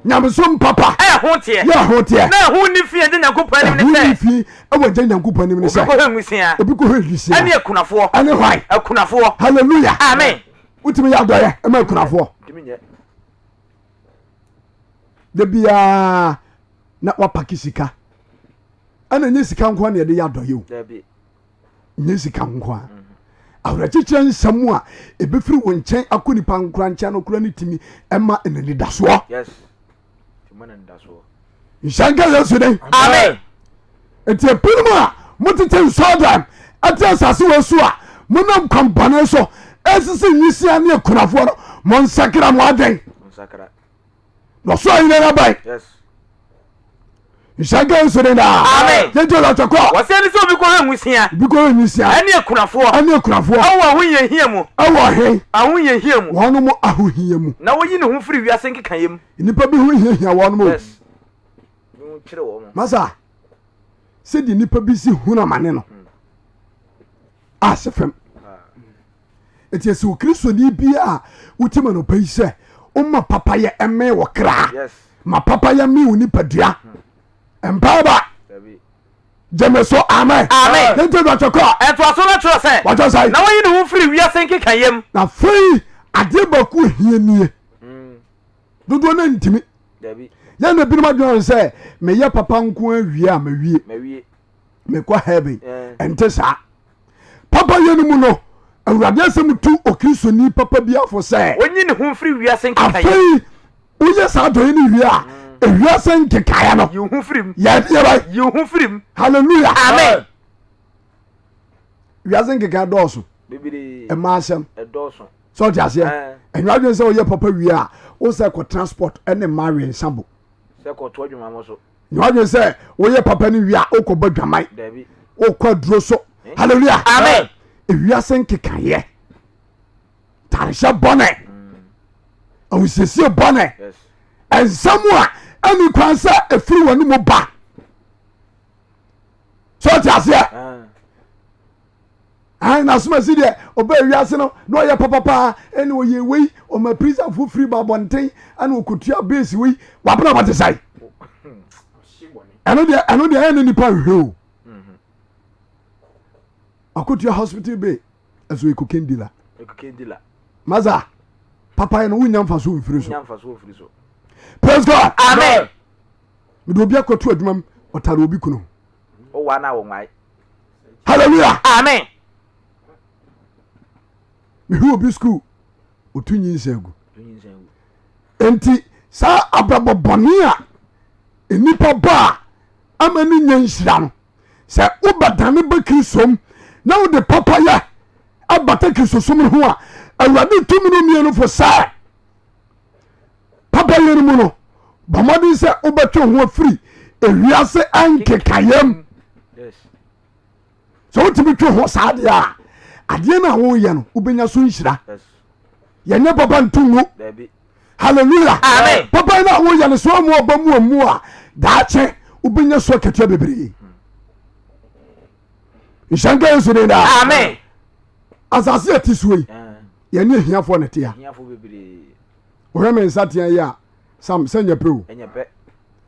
nyamesom papa Ɛho teɛ. yɛ ɛho teɛ Na ɛho nni fi agya Nyankopɔn anim ne ɛho sɛ. nni fi ɛwɔ agya Nyankopɔn anim ne sɛ. Obi kɔhwɛ nwisiaa. Obi kɔhwɛ nwisiaa. Ɛne akunafoɔ. Ɛne hwan? Akunafoɔ. Hallelujah. Amen. Wotumi yɛ adɔyɛ ɛma akunafoɔ. Ntumi nyɛ. Da biara na wapaki sika. Ɛna nye sika nko na yɛde yɛ adɔyɛ o. Dabi. Nyɛ sika nko a. Awerɛkyekyerɛ nsɛm a ɛbɛfiri wo nkyɛn akɔ nipa nkora nkyɛn no kora no tumi ɛma n'anidasoɔ. Yes. Tumi ma n'anidasoɔ. Nhyɛ nka Yesu den. Amen. Nti ebinom a motete nsɔɔdan ɛte asase wɔ so a monam kwan bɔne so ɛsisi nwisia ne akunafoɔ no monsakra mo adwen. Monsakra. Na ɔsoro ahenni no abɛn. Yes. Nhyɛ nka Yesu den daa. Amen. Yɛnti ɔdɔtɔ kɔ. Wɔsɛ ne sɛ obi kɔhwɛ nwisia. Obi kɔhwɛ nwisia. Ɛne akunafoɔ. Ɛne akunafoɔ. Ɛwɔ ahohiahia mu. Ɛwɔ he? Ahohiahia mu. Wɔn mo ahohia mu. Na woyi ne ho firi wiase nkekayɛ mu. Nnipa bi ho hiahia wɔn mo. Yes. Bi ho kyerɛ wɔn. Masa, sɛdeɛ nnipa bi si hunu amane no, ase fam. Enti ɛsɛ Okristoni biara a wote ma nɔpa yi sɛ woma papayɛ mmee wɔ kra, ma papayɛ mmee wo nipadua. Mpaaba gyeme so amen. Amen. Yɛnti dɔtɔ kɔ. Ɛtoaso no kyerɛ sɛ. Wɔkyerɛ sɛ. Na wɔyi ne ho firi wiase nkekayɛ mu. Na afei adeɛ baako hia nie. Dodoɔ no ntumi. Yɛn na ebinom adwene sɛ meyɛ papa nko awie a mawie. Mekɔ heaven. Ɛnte saa. Papa yɛ no mu no, Awurade asɛm tu Okristoni papa bi afo sɛ. Onyi ne ho mfiri wiase nkekaeɛ. Afei woyɛ saa adɔeɛ no wie a, mm. ewiase nkekaeɛ no. Yi wo ho firi mu. Yɛ yɛ Yi wo ho firi mu. Hallelujah. Amen. Wiase nkekaeɛ dɔɔso. Bebree. Ɛma asɛm. Ɛdɔɔso. Sɛ ɔte aseɛ. Ɛnyɛ adwene sɛ woyɛ papa wie a, wo sɛ kɔ transport ɛne mmaa wensa bo. Sɛ kɔto adwuma mo so. Nyɛ wadwene sɛ woyɛ papa no wie a wokɔbɔ dwaman wokɔ aduro so eh? halleluya amen ewiase nkekaeɛ tarehyɛ bɔne mm. ahosiesie bɔne nsɛm a ɛni kwan sɛ ɛfiri wɔn mu ba sɛ ɔte aseɛ ah. Ae na asomasi deɛ ɔbaa wiase no na ɔyɛ papa paa ɛna ɔyɛ wei ɔma prisonfoɔ firi ba abɔnten ɛna ɔkɔtua base wei wabena bɔte sɛe ɛno deɛ ɛno deɛ ɛyɛ ne nipa nhwɛ o akɔtua hospital bay ɛso yɛ cocaine dealer. Masa papayɛ no wonya mfaso mfiri so. Praise God. Amen. Mede obi akɔto adwuma mu ɔtare obi kunu. Hallelujah. Amen. Mehwɛ obi school ɔtu nyinsɛn gu. Enti saa abrabɔ bɔne a nnipa bɔ a ama no nya nhyira no sɛ wobɛdane ba Kristo mu na wode papayɛ abata Kristosom no ho a Awurade tumi no mmienu fo sɛ papayɛ no mu no bɔ mmɔden sɛ wobɛtwe ho afiri ewiase nkekayɛm sɛ wotumi twe ho saa deɛ a adeɛ no a woyɛ no wobɛnya so nhyira yɛnyɛ papa nto ngu hallelujah Amen. papa no a woyɛ no so amu ɔba mu amu a daakye wobɛnya so akatua bebree nhyɛ nka yesu din daa Amen. asase a ɛte soɔ yi yɛne ahiafoɔ na ɛte a wohwɛ me nsa tea yi a sam sɛ nyɛ pɛ o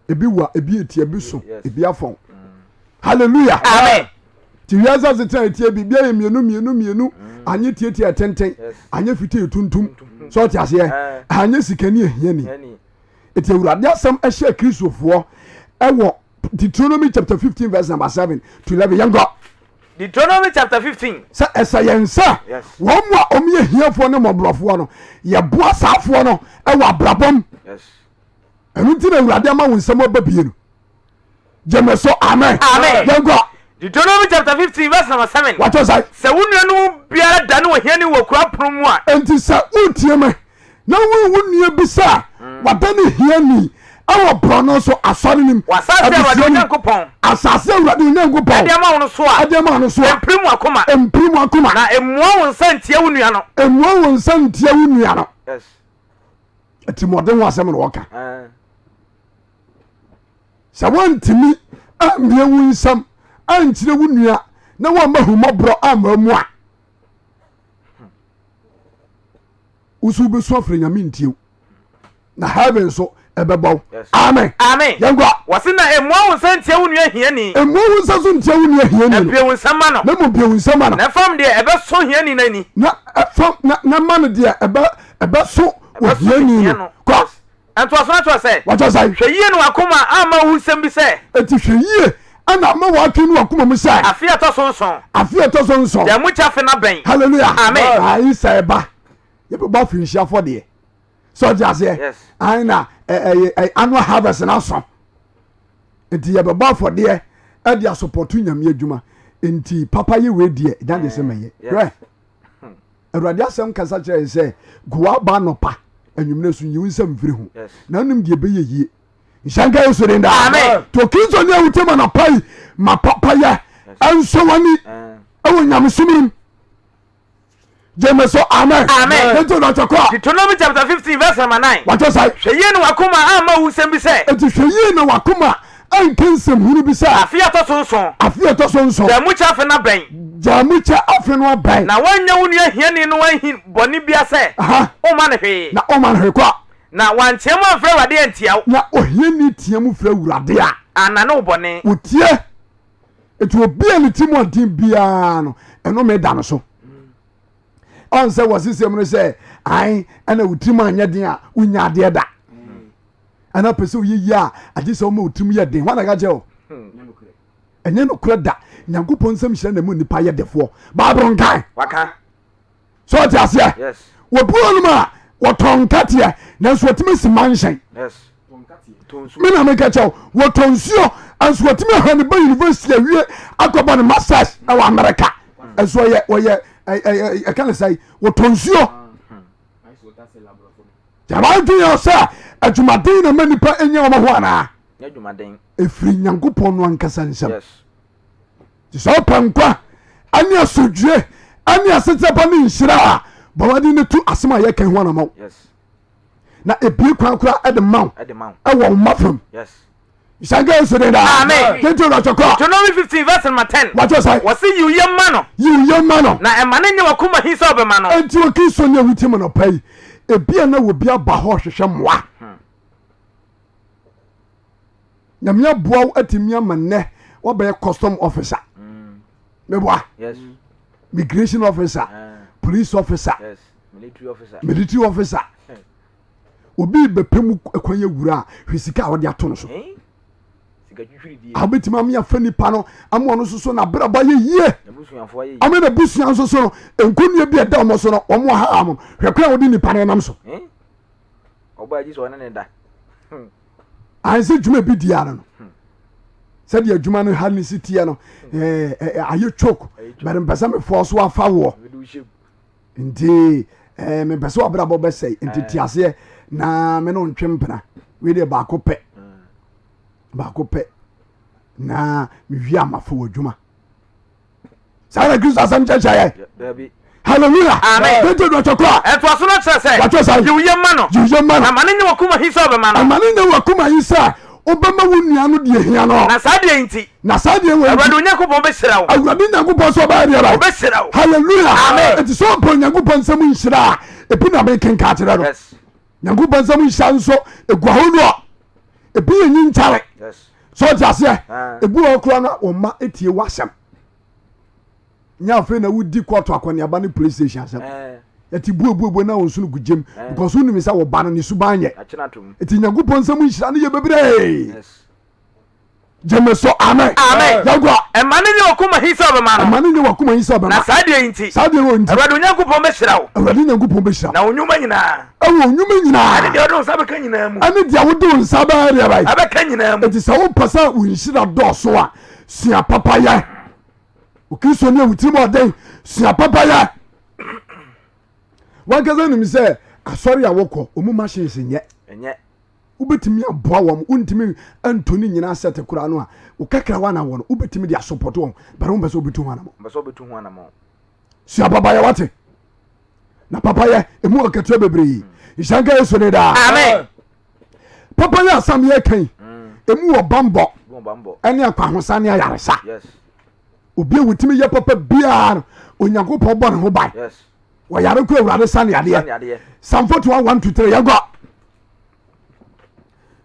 ebi wa ebi etia ebi so ebi afɔn hallelujah amen ti wiase asetena etie bi bia yɛ mmienu mmienu mmienu mm. anyɛ tietie tenten anyɛ fitii tuntum sɛ ɔte aseɛ eh. anyɛ sikani ahiani eti awurade asɛm ɛhyɛ kristofoɔ ɛwɔ Deuteronomy chapter 15 verse number 7 to 11 yɛnkɔ. Deuteronomy chapter 15. Sɛ ɛsɛ yɛn sɛ wɔn mu a wɔn yɛ hiafoɔ ne mmɔborɔfoɔ no yɛboa saafoɔ no ɛwɔ abrabɔ mu. Ɛno nti na Awurade ama wo nsɛm aba bie no. Gyeme so amen. Amen. Yɛnkɔ. Deuteronomy chapter 15 verse number 7. Watɔ sɛ. Sɛ wo nuanom biara dane ohiani wɔ kuro apono mu a. Enti sɛ wotie me na wohu wo nua bi sɛ wada ne hiani wɔ borɔno so asɔre no mu, Wɔ asase a Awurade abusua wo no mu, Nyankopɔn. asase a Awurade wo Nyankopɔn De ama wo no so a. de ama wo no so a. Mpirim w'akoma. Mpirim w'akoma. Na mmua wo nsa ntia wo nua no. Mmua wo nsa ntia wo nua no. Yes. Atirimuɔden ho asɛm na wɔka. Sɛ woantumi ammue wo nsam ankyerɛ wo nua na woamma ahummɔborɔ amma mu a, wo so wobɛsu afrɛ nyame ntie wo na heaven nso ɛbɛbɔ wo amen amen yɛnkɔ wɔse na ɛmmoa wo nsa ntia wo nua hiani ɛmmoa wo nsa so ntia wo nua hiani na bue wo nsa ma no na mmom bue wo nsa ma no na fam deɛ ɛbɛso hiani no ani na fam na na ma no deɛ ɛbɛ ɛbɛso wɔ hiani no kɔ Ntoaso no toa sɛ. Wɔkyerɛ sɛn? Hwɛ yie na w'akoma amma ahuhusɛm bi sɛ. Enti hwɛ yie na amma w'adwene ne w'akoma mu sɛ. Afe a ɛtɔ so nson. Afe a ɛtɔ so nson. Gyae mu kyɛ afe no abɛn. Hallelujah. Amen. Ayi sɛ ɛba yɛbɛbɔ afirinhyia afɔdeɛ sɛ ɔte aseɛ. Yes. Ayi na ɛyɛ ɛyɛ annual harvest no aso nti yɛbɛbɔ afɔdeɛ ɛde asopɔto nyame adwuma nti papa yɛ wei deɛ gya de sɛ mɛyɛ. Hwɛ. Awurade asɛm kasa kyerɛ yɛn sɛ, Gu w'aba anɔpa, anwummerɛ so, nyi wo nsam mfiri ho, na wonim deɛ ɛbɛyɛ yie. Nhyɛ nka Yesu din daa. Amen. To Kristoni a wotie ma anɔpa yi ma papayɛ ɛnsɔ w'ani ɛwɔ nyamesom no mu. Gyeme so amen. Amen. Enti ɔdɔtɔ kɔ. Deuteronomy chapter 15 verse number 9. Watɔ sɛ. Hwɛ yie na w'akoma amma awusɛm bi sɛ. Enti hwɛ yie na w'akoma anka nsɛm hunu bi sɛ. Afe a ɛtɔ so nson. Afe a ɛtɔ so nson. Gyaa mu kyɛ afe no abɛn. Gyaa mu kyɛ afe no abɛn. Na woannya wo nua hiani no anhi bɔne biara sɛ womma no hwee. Na womma no hwee kɔ. Na wanteɛ mu amfrɛ Awurade antia wo. Na ohiani teɛ mu frɛ Awurade a. Annane wo bɔne. Otie. Enti obi a ne tirim ɔden biara no, ɛnome da no so. Ɔn sɛ wɔsesɛm no sɛ, ae, ɛna wo tirim anyɛ den a, wonya adeɛ da. Ɛna pɛ sɛ woyɛ yie a, agye sɛ woma wo tirim yɛ den. Hwan na ka kyerɛ wo? Ɛnyɛ nokorɛ da. Nyankopɔn nsɛm hyira na mu nnipa yɛ defoɔ. Bible nkae. Waka. So ɔte aseɛ? Yes. Wɔbi wɔnom a wɔtɔn nkateɛ nanso wɔtumi si mansion. Yes. Me na meka kyɛw wɔtɔn nsuo nso wɔtumi ahwɛ ne ba university awie akɔbɔ ne masters ɛwɔ America. Nso ɔyɛ ɔyɛ ɛka ne sɛ wɔtɔn nsuo. Yàrá dwen yɛ sɛ adwumaden na ma nipa nya wɔn ho anaa? Efiri Nyankopɔn no ankasa nsam. Te sɛ ɔpɛ nkwa ɛne asodwie ɛne asetena pa ne nhyira a bɔ mmɔden no tu asɛm a yɛka ho anamɔ na ebie kwan koraa ɛde ma wo ɛwɔ wo mma fam. Nhyɛnka Yesu din daa. Amen. Tete wura kɔ. Deuteronomy 15 verse number 10. Wàtò sɛ. Wɔsi yiw yam ma no. Yiw yam ma no. Na ɛma ne nyɛ wakoma hi sɛ ɔbɛma no. Enti wɔ Kristo ne awuti mu nɔpa yi, ebia na obi aba hɔ hwehwɛ mmoa. Nyame aboa wo atumi ama nnɛ wabɛyɛ custom officer. Meboa. Yes. Migration officer. Ah. Police officer. Yes. Military officer. Obi bɛpɛ mu kwan yɛ wura a, hwɛ sika a wɔde ato no so. A wobɛtumi ame afa nipa no ama ɔno nso so n'abrabɔ ayɛ yie. Ama n'abusua nso so no, nkonnua bi a ɛda wɔn so no, wɔn aha wɔn. Hwɛ kwan a wɔde nipa no nam so. Ayɛ sɛ dwuma bi di ara no. Sɛdeɛ adwuma no ha ne si teɛ no, ayɛ choke. Bɛrɛ mpɛ sɛ mefɔɔ so afa woɔ. Nti eh, mepɛ sɛ wabrabɔ bɛsɛe nti te aseɛ na me no ntwe mpena. Wei deɛ baako pɛ, baako pɛ na mewie a mafa w'adwuma. Saa na Kristo asɛm kyerɛkyerɛ yɛ. Hallelujah. Amen. Tete do twɛ kɔ a. Ɛtoa so no kyerɛ sɛ. Wɔtwerɛ sɛ. Yiw yam ma no. Yiw yam ma no. Na ma no nyɛ w'akoma hi sɛ ɔbɛma no. Ɛma no nyɛ w'akoma hi sɛ wobɛma wo nua no deɛ hia no. Na saa deɛ nti. Na saa deɛ wɔ nti. Awurade Onyankopɔn bɛhyira wo. Awurade Nyankopɔn sɛ ɔbɛyɛ deɛ bɛyɛ. Ɔbɛhyira wo. Hallelujah. Amen. Enti sɛ ɔpɛ Onyankopɔn nsɛm nhyira a, ebi na mekenka akyerɛ no. Yes. Nyankopɔn nsɛm nhyira nso egu ahodoɔ. Ebi yɛ nyinkyɛre. Yes. Sɛ ɔte aseɛ. Ah. Ebi wɔ hɔ koraa na wɔn mma etie w'asɛm. Nyɛ afei na wodi kɔɔto akɔneaba ne police station asɛm. Eh. Yɛte buebuebue na wɔn nso no gu gyem Eh. because wonim sɛ wo ba no ne suban nyɛ. Akyena atom. Eti Nyankopɔn nsɛm nhyira no yɛ bebree. Yes. Gyeme so amen. Amen. Yɛnkɔ. Ɛma no nyɛ wakoma hi sɛ ɔbɛma no. Ɛma no nyɛ wakoma hi sɛ ɔbɛma. Na saa deɛ yi nti. Saa deɛ wɔ nti. Awurade Onyankopɔn bɛhyira wo. Awurade Nyankopɔn bɛhyira wo. Na wo nnwuma nyinaa. Ɛwɔ wo nnwuma nyinaa. Ɛne deɛ wode wo nsa bɛka nyinaa mu. Ɛne deɛ wode wo nsa bɛyɛ deɛ bɛyɛ. Ɛbɛka nyinaa mu. Enti sɛ wopɛ sɛ wo nhyira dɔɔso a, sua papayɛ. Okristoni a wo tirim ɔden, sua papayɛ. Wankasa nim sɛ asɔre a wokɔ, ɔmu machines nyɛ. Ɛnyɛ. Wobɛtumi aboa wɔn, wontumi nto ne nyinaa sɛte koraa no a, wo kakra wa na wɔ no, wobɛtumi de asopɔto wɔn, but wompɛ sɛ wobɛtu ho anamɔ. Mpɛ sɛ wobɛtu ho anamɔ. Sua papayɛ wate. Na papayɛ, ɛmu akatua bebree. Nhyira nka Yesu ne daa. Amen. Papayɛ asɛm yɛ kan, ɛmu wɔ bambɔ ɛne akwahosan ne ayaresa. Obi a wɔtumi yɛ papa biara no, Onyankopɔn bɔ ne ho ban. Wɔyare kɔ Awurade sa ne adeɛ. Psalm 41 1 to 3 yɛnkɔ.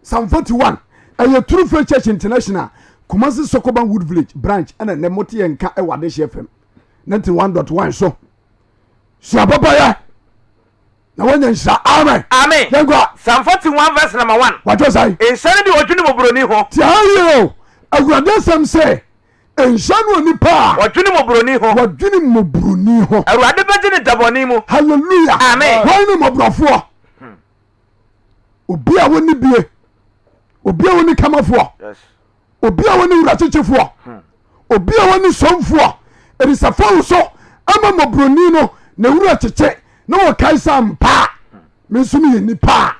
Psalm 41 ɛyɛ True Faith Church International Kumasi Sokoban Wood Village branch ɛna nnɛ mote yɛn nka ɛwɔ Adehyeɛ FM 91.1 so. Sua papayɛ na woanya nhyira. Amen. Amen. Yɛnkɔ. Psalm 41 verse number 1. Watwerɛ sɛn? Nhyira ne deɛ ɔdwene mmɔborɔni ho. Tie ha yie o. Awurade asɛm sɛ, nhyira ne onipa a. Ɔdwene mmɔborɔni ho. Wɔdwene mmɔborɔni ho. Awurade bɛgye ne dabɔne mu. Hallelujah. Amen. Hwan ne mmɔborɔfoɔ? Obi a wɔnni bie. Obi a wɔnni kamafoɔ. Yes. Obi a wɔnni wurakyekyefoɔ. Obi a wɔnni somfoɔ. Ɛde fa wo so ama mmɔborɔni no na wura kyekye na wɔkae sɛ ampa me nso meyɛ nipa a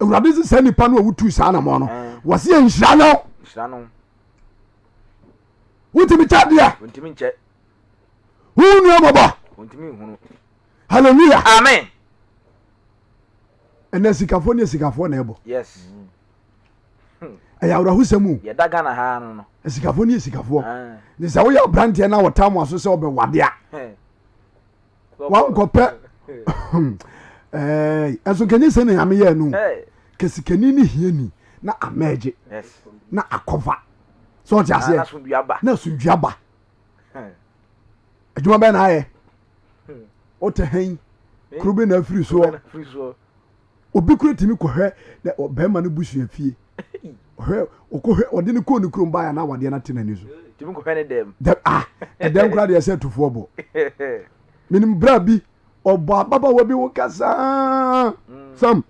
Awurade sɛ saa nipa no a wotu saa anamɔ no wɔse yɛ nhyira no. Wotumi kyɛ adeɛ. Wo nua mɔbɔ. Hallelujah. Amen. Ɛnna sikafoɔ ne asikafoɔ na ɛbɔ. Yes. Ɛyɛ awerɛhosɛm o. Yɛda Ghana ha no no. Asikafoɔ ne asikafoɔ. Ne sɛ woyɛ aberanteɛ na wɔtaa mo aso sɛ ɔbɛwade a. Wankɔpɛ ɛnso nkɛnyɛ sɛ na nyame yɛɛ no. Kɛsikani ne hiani na amɛgye na akɔva. Sɛ ɔte aseɛ na asomdua ba. Adwuma bɛn na ayɛ? Wote hɛn kuro bi na afiri soɔ. Obi kura tumi kɔhwɛ na bɛrima no busua fie. Ɔhwɛ ɔkɔhwɛ ɔde ne kɔɔ ne kurom baeɛ na awadeɛ no ate n'ani so. Tumi kɔhwɛ ne dɛm. Dɛm ah ɛdɛm koraa deɛ sɛ tufoɔ bɔ. Menim bra bi ɔbɔ ababaawa bi ho kasaa mm. sam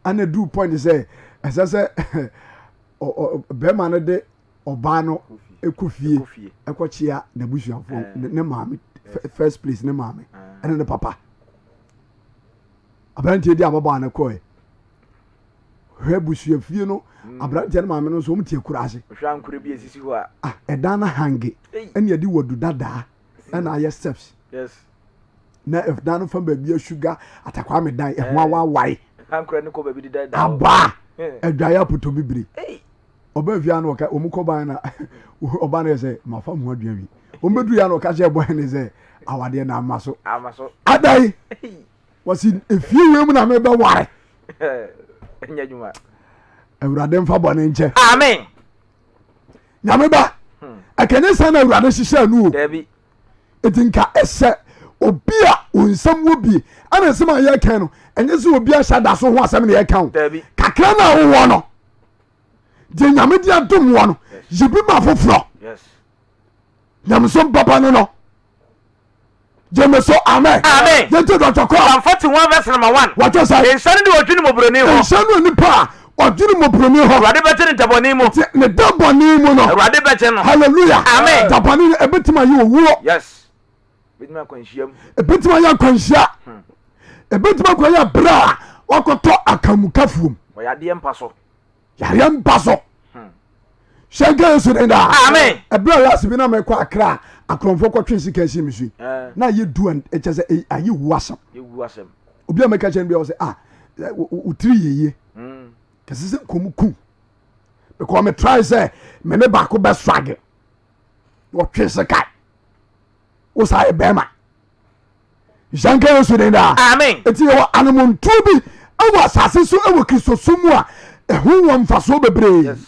ana duru point sɛ ɛsɛ sɛ bɛrima no de ɔbaa no kɔ fie ɛkɔkyea n'abusuafoɔ eh. ne maame first place ne maame eh. ɛne ne papa aberanteɛ di ababaa no kɔɛ hwɛ abusua fie no mm. aberanteɛ no maame no nso wɔn te akura ase ah, ɛdan no hange ɛne ɛde wadu dadaa ɛna ayɛ steps na ɛdan no fa baabi asuga atakwame dan ɛho eh. awawae abaa adwaeɛ apotɔ bibire ɔbaa fie ano ɔka wɔn kɔ ban na ɔbaa no yɛ sɛ mafa mu aduan wi wɔn bɛduru ya na ɔka kyerɛ bɔyɛ ne sɛ awadeɛ na ama so adai wɔsi efie wei mu na mebɛ ware awurade nfa bɔ ne nkyɛ amen nyame ba hmm. ɛkɛnyɛ sɛ na awurade hyehyɛ no o eti nka ɛsɛ. Obi a wo nsam wɔ bie ɛna nsɛm a yɛka no ɛnyɛ sɛ obi ahyɛ da so ho asɛm na yɛka o. Kakra no a wowɔ no deɛ Nyame de adom wɔ no yi bi ma foforɔ. Nyamesom papa no no. Gyeme so amen. Amen. Yɛnti dɔtɔ kɔ. Psalm 41 verse number 1. Wɔtɔ sɛ. Nhyɛ no de ɔdwene mmɔborɔni ho. Nhyɛ no nipa a ɔdwene mmɔborɔni ho. Awurade bɛgye ne dabɔne mu. Ne dabɔne mu no. Awurade bɛgye no. Hallelujah. Amen. Dabɔne no ebetumi ayɛ owuo. Yes. Ebetumi akwanhyia mu. Ebetumi ayɛ akwanhyia. Ebetumi akɔyɛ abere a wakɔtɔ akanmukafoɔ mu. Ɔyadeɛ mpa so. Yareɛ mpa so. Hyɛ nka Yesu den daa. Amen. Ɛberɛ a last bi na mɛkɔ Accra a akorɔmfoɔ kɔtwe sika asi me so yi. Na ayɛ du ɛkyɛ sɛ ayɛ wu asɛm. Obi a mɛka kyerɛ no bi a ɔsɛ ah wo tiri yɛ yie. Kɛse sɛ nkɔm kum. Because me try sɛ me ne baako bɛ swage. Wɔtwe sika. Wo saa yɛ bɛrima. Nhyɛ Yesu den daa. Amen. Eti yɛwɔ anamontuo bi wɔ asase so wɔ Kristosom mu a ɛho wɔ mfasoɔ bebree. Yes.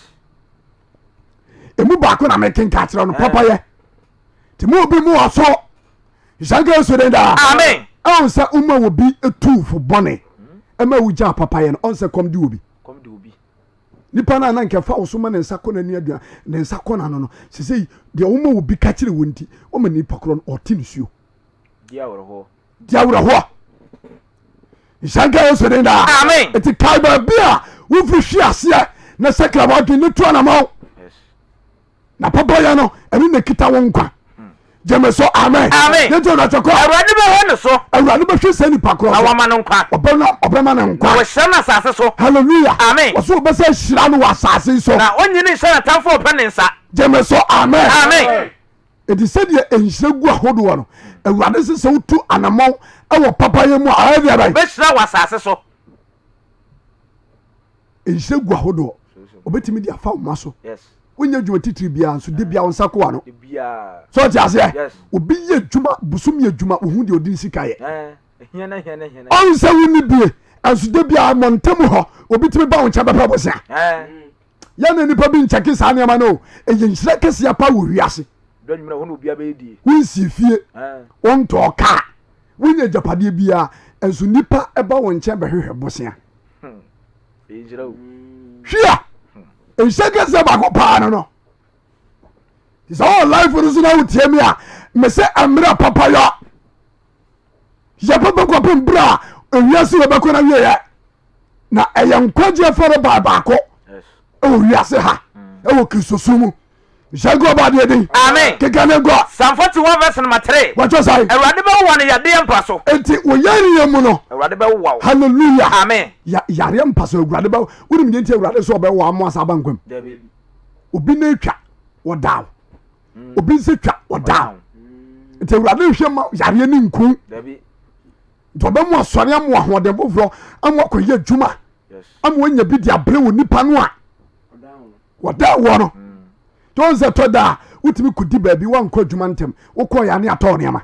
Emu baako na mekenka akyerɛ no papayɛ. Nti mu obi mu ɔso. Nhyɛ Yesu den daa. Amen. Ɛwɔ sɛ woma wɔ bi tu fo bɔne ɛma wogyaa papayɛ no ɔnsɛ kɔm de obi. Kɔm de obi. Nipa no a na nka ɛfa wo so ma ne nsa kɔ n'ani aduan ne nsa kɔ n'ano no sesei deɛ woma obi ka kyerɛ wo nti wɔma nipa korɔ no ɔte nisuo. Di awerɛhoɔ. Di awerɛhoɔ. Nhyɛ nka Yesu din daa. Amen. Eti kae baabi a wofiri hwe aseɛ na sakra w'adwene ne tu anamɔn. Yes. Na papayɛ no ɛno na ekita wo nkwa. Gyeme so amen. Amen. Yɛnti ɔdɔkyɛ kɔ. Awurade bɛhwɛ ne so. Awurade bɛhwɛ sɛ nipa korɔ Na so. wama no nkwa. Ɔbɛma ɔbɛma no Na nkwa. wɔhyira no asase so. Hallelujah. Amen. Wɔso wɔbɛsɛ hyira no wɔ asase yi so. Na ɔnyi ne nhyɛ n'atamfo a ɔpɛ ne nsa. Gyeme so amen. Amen. Enti sɛdeɛ nhyira gu ahodoɔ no, Awurade se sɛ wotu anammɔn wɔ papayɛ mu a, ɔyɛ deɛ bɛn? Ɔbɛhyira wɔ asase so. Nhyira gu ahodoɔ. Ɔbɛtumi de afa wo ma so. Wonyɛ adwuma titiri biara nso, de bia wo nsa koa no. So ɔte aseɛ? Obi yɛ adwuma, bosom yɛ adwuma, wohu deɛ ɔde ne sika yɛ. Ɔn sɛ wonni bie, nso de bia mmɔntam hɔ, obi tumi ba wo nkyɛn bɛpɛ bosea. Yɛn na nipa bi nkyɛke saa nneɛma no o. Ɛyɛ nhyira kɛseɛ pa wɔ wiase. Wonsii fie, wontɔɔ kaa, wonya agyapadeɛ biara, nso nipa ba wo nkyɛn bɛhwehwɛ bosea. Hmm. Hwia, nhyira kɛseɛ baako paa no no. Sɛ ɔwɔ life no so na wotie mi a, mese mmerɛ papayɔ. Yɛ papa kɔpem berɛ a ewiase wɔ bɛkɔ no awieɛ. Na ɛyɛ nkwagyeɛ fɔre baa baako ɛwɔ wiase ha ɛwɔ kristosom mu. Nhyɛ nka ɔba adeɛ din. Amen. Keka ne nkɔ. Psalm 41 verse number 3. Wɔtɔ sae. Awurade bɛwowa no yadeɛ mpa so. Enti wɔ yareɛ mu no. Awurade bɛwowa wo. Hallelujah. Amen. Ya yareɛ mpa so Awurade bɛ wonim deɛ nti Awurade sɛ ɔbɛwowa mo asa aba nkwam. Dabi. Obi na atwa wɔdaw. Obi nsa twa wɔdaw. Nti Awurade nhwɛ ma yareɛ ne nku. Dabi. Nti ɔbɛmo asɔre ama ahoɔden foforɔ ama akɔyɛ adwuma ama wanya bi de abrɛ wɔ nipa no a wɔda wɔ no. Nti wɔn sɛ tɔ da a wotumi kɔdi baabi wankɔ adwuma ntɛm wokɔ yɛ ane atɔ nneɛma.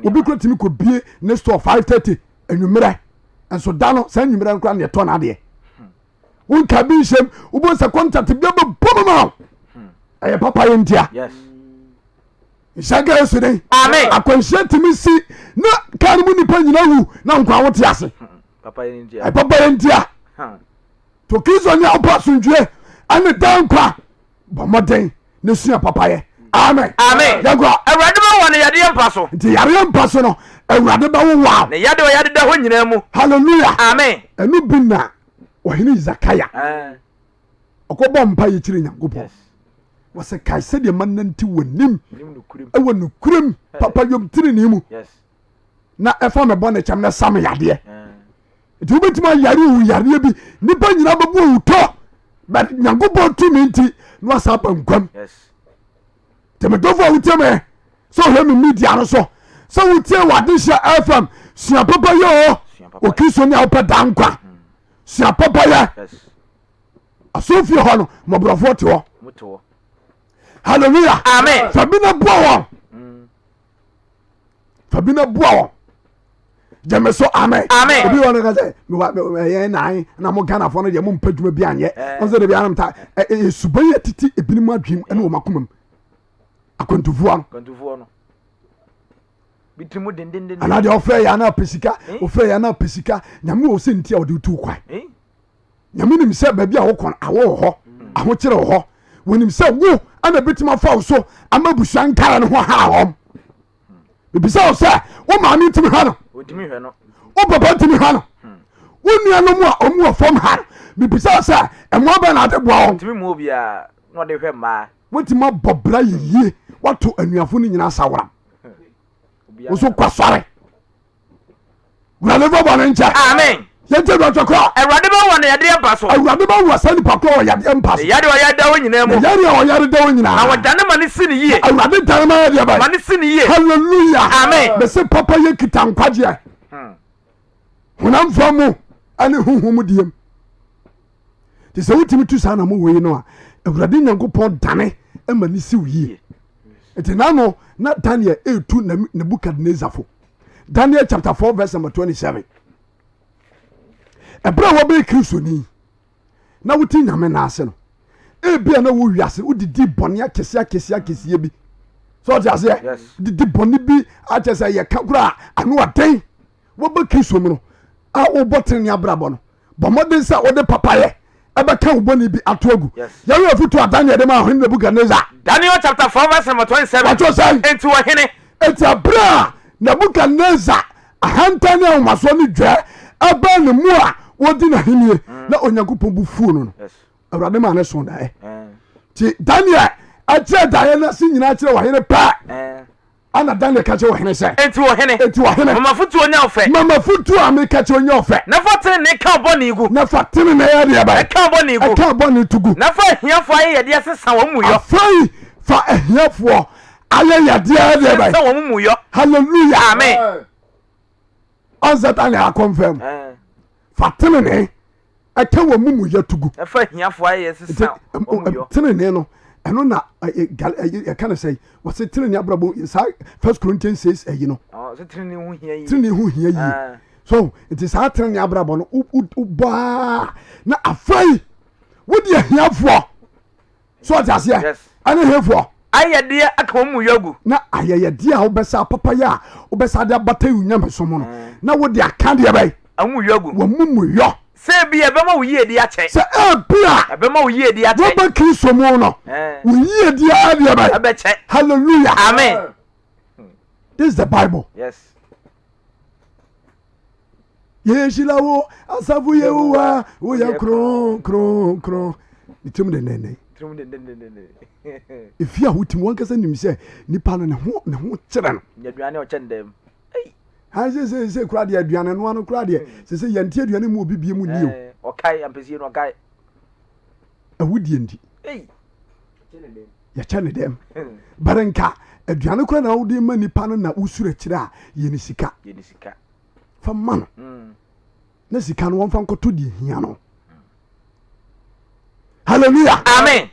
Obi kura tumi kɔ bie ne store 5:30 anwummerɛ nso da no saa anwummerɛ no kora ne ɛtɔ n'adeɛ. Wonka bi nhyɛm wobɛhu sɛ contract bi abɛbɔ mu ma wo. Ɛyɛ papa yɛ ntia. Nhyɛ nka Yesu den. Amen. Akwanhyia tumi si na kaa no mu nipa nyina wu na nkwa wote ase. Papa yɛ Papa yɛ ntia. To Kristo ne a wopɛ asomdwie ɛne daa nkwa bɔ mmɔden ne sua papayɛ. Amen. Amen. Yɛnkɔ. Awurade bɛwowa no yadeɛ mpa so. Nti yareɛ mpa so no Awurade bɛwowa wo. Ne yadeɛ ɔyade da hɔ nyinaa mu. Hallelujah. Amen. Ɛno bi na ɔhene Zakaya ɔkɔbɔ mpa yɛ kyerɛ Nyankopɔn. Wɔsɛ kae sɛdeɛ manante w'anim ɛwɔ nokorɛm papa yom tenenee mu na ɛfa me bɔne kyɛm na sa me yadeɛ. Nti wobɛtumi ayare owu yareɛ bi nipa nyina bɛbu owu tɔ but Nyankopɔn tumi nti na wasa aba nkwam. Nti medɔfo a wotie me sɛ ɔhwɛ me media no so sɛ wotie wɔ Adehyeɛ FM sua papa yɛ o Okristo ne a wopɛ daa nkwa sua papa yɛ asɔfie hɔ no mmɔborɔfoɔ te hɔ hallelujah amen fa bi na boa wɔn fa bi na boa wɔn gyeme so amen amen obi wɔ no ka sɛ ɛyɛ nan na mo ghanafoɔ no deɛ mo mpɛ dwuma bi anyɛ ɔn sɛ debi anam ta ɛyɛ suban yɛ tete ebinom adwene ɛne wɔn akoma mu akwantufoɔ no akwantufoɔ no. Anaa deɛ ɔfrɛ yɛ ana pɛ sika, ɔfrɛ yɛ ana pɛ sika. Nyame wɔ sɛ nti a ɔde tu kwan. Nyame nim sɛ baabi a wokɔ no awɔ wɔ hɔ, ahokyere wɔ hɔ. Wɔnim sɛ wo ana bɛtumi afa wo so ama abusua nkara no ho ha wɔm. Bibisa wo sɛ wo maame ntumi hwɛ no, wo papa ntumi hwɛ no, wo nuanom a ɔmu wɔ fam ha no, bibisa wo sɛ mmoa bɛn na ade boa wɔn. Wotumi abɔ bra yiyie, wato anuafo no nyinaa saworam, wo so kɔ sɔre. Wurade fa bɔne nkyɛ. Amen. Yɛntie dɔtɔ korɔ. Awurade bɛwɔ no yadeɛ mpa so. Awurade bɛwɔ saa nipa korɔ wɔ yadeɛ mpa so. Ne yadeɛ a ɔyare da hɔ nyinaa mu. Ne yadeɛ a ɔyare da hɔ nyinaa. Na wɔdane ma no si no yie. Awurade dane ma yɛ deɛ bɛn. Ma no si no yie. Hallelujah. Amen. Mese papa yɛ kita nkwagyeɛ. Honam fam mu ɛne honhom mu deɛ mu. Te sɛ wotumi tu saa na mo wei no a, Awurade Nyankopɔn dane ma ne siw yie. Nti nano na Daniel etu Nebukadnezar fo. Daniel chapter 4 verse number 27. Ɛberɛ a wɔbɛyɛ Kristoni na wote Nyame nan ase no, ebia na wɔ wiase wodidi bɔne akɛseɛ akɛseɛ akɛseɛ bi. Sɛ ɔte aseɛ? Didi bɔne bi akyɛ sɛ yɛka koraa ano ɔden. Wɔbɛ Kristo mu no a wobɔ tenene abrabɔ no, bɔ mmɔden sɛ wode papayɛ ɛbɛka wo bɔne bi ato agu. Yɛwɛ afotu a Daniel de maa ɔhene Nebukadnesar. Daniel chapter 4 verse number 27. Wɔtwerɛ sɛn? Enti ɔhene. Enti ɛberɛ a Nebukadnesar ahantan ne ahomasoɔ ne dwɛ ɛbaa ne mu a wɔdi n'ahennie na Onyankopɔn bo fuu no no, Awurade maa ne so daeɛ. Nti Daniel ɛkyerɛ daeɛ no ase nyinaa kyerɛ ɔhene pɛ. Ɛnna Daniel ka kyerɛɛ ɔhene sɛ. Enti ɔhene. Enti ɔhene. Ma m'afotuo nyɛ wo fɛ. Ma m'afotuo a meka kyerɛ wo nyɛ wo fɛ. Na fa tenenee ka wo bɔne gu. Na fa tenenee yɛ deɛ bɛn? Ɛka wo bɔne gu. Ɛka wo bɔne to gu. Na fa ahiafoɔ ayɛyɛdeɛ sesa wɔn amumuyɔ. Afei fa ahiafoɔ ayɛyɛdeɛ yɛ deɛ bɛn? Sesa wɔn amumuyɔ. Hallelujah. Amen. Ɔnsɛ Daniel akɔnfɛm. Fa tenenee. ɛka wɔn mumuyɛ to gu. Ɛfa ahiafoɔ ayɛ sesa wɔn yɔ. Tenenee no ɛno na yɛka no sɛ wɔsɛ tenenee abrabɔ saa First Corinthians 6 ɛyi no. Tenenee ho hia yie. Tenenee ho hia yie. So nti saa tenenee abrabɔ no wobaa na afei wode ahiafoɔ so ɔte aseɛ ɛne hefoɔ ayɛdeɛ aka wɔn mu yɔ agu na ayɛyɛdeɛ a wobɛsa papayɛ a wobɛsa de abata yi nyamesom no mm. na wode aka deɛ bɛn wɔn mu yɔ agu wɔn mu mu yɔ sɛ ebi ɛbɛma wo yiedi akyɛ sɛ ebi a ɛbɛma wo yiedi akyɛ wɔbɛ kristo mu no eh. wo yiedi adeɛ bɛn ɛbɛkyɛ hallelujah amen this is the bible yes Yɛnhyira wo asafo Yehowa, woyɛ kronkronkron. Ne tirim dendenden. Efi a wotim wankasa nim sɛ nipa no ne ho ne ho kyerɛ no. Aduane ɔkyɛ ndɛm. Han sɛ sɛ sɛ kura deɛ aduane noa no kura deɛ sɛ sɛ yɛnte aduane mu obi bie mu ni o. Ɔkae ampesie no ɔkae. Awudie nti. Yɛkyɛ ne dɛm. Bɛrɛ nka aduane kura na wode ma nipa no na wosuro akyire a yɛ ne sika. Yɛ ne sika. Fa ma no na sika no wɔmfa nkɔtɔ deɛ hia no. Hallelujah. Amen.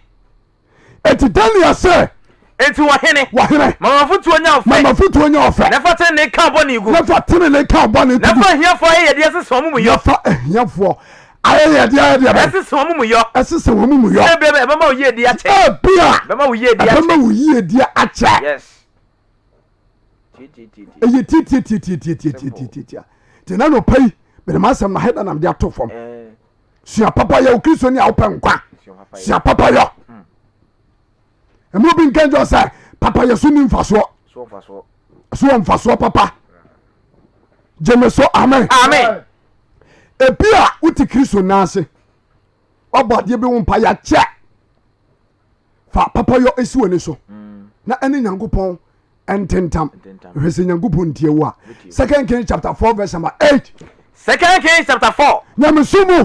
Eti Daniel sɛ. Enti wɔhene. Wɔhene. Ma m'afotuo nyɛ ɔfɛ. Ma m'afotuo nyɛ ɔfɛ. Na fa tenenee ka bɔne gu. Na fa tenenee ka bɔne gu. Na fa ahiafoɔ ayɛyɛdeɛ sesa wɔn mumuyɔ. Na fa ahiafoɔ ayɛyɛdeɛ ayɛ deɛ bɛn. Ɛsesa wɔn mumuyɔ. Ɛsesa wɔn mumuyɔ. Sɛ ebia ɛbɛma wo yiedie akyɛ. Ebia. Ɛbɛma wo yiedie akyɛ. Ɛbɛma wo yiedie akyɛ. Yes. Ɛyɛ tiatiatiatiatiatiatiatia. Nti na nɔpa yi mede m'asɛm no aheda nam de ato fam. Sua papa yɛ wo Kristoni a wopɛ nkwa. Sua papa yɔ. Ɛmu obi nka nkyɛn sɛ papa yɛ so ni mfasoɔ. So wɔ mfasoɔ papa. Gyeme so amen. Amen. Ebi a wote Kristo nan ase wabɔ adeɛ bi wo mpa yɛakyɛ fa papayɔ esi w'ani so mm. na ɛne nyankopɔn ntentam hwɛ sɛ nyankopɔn ntie wo a second kings chapter 4 verse number 8 second kings chapter 4 nyamesu mu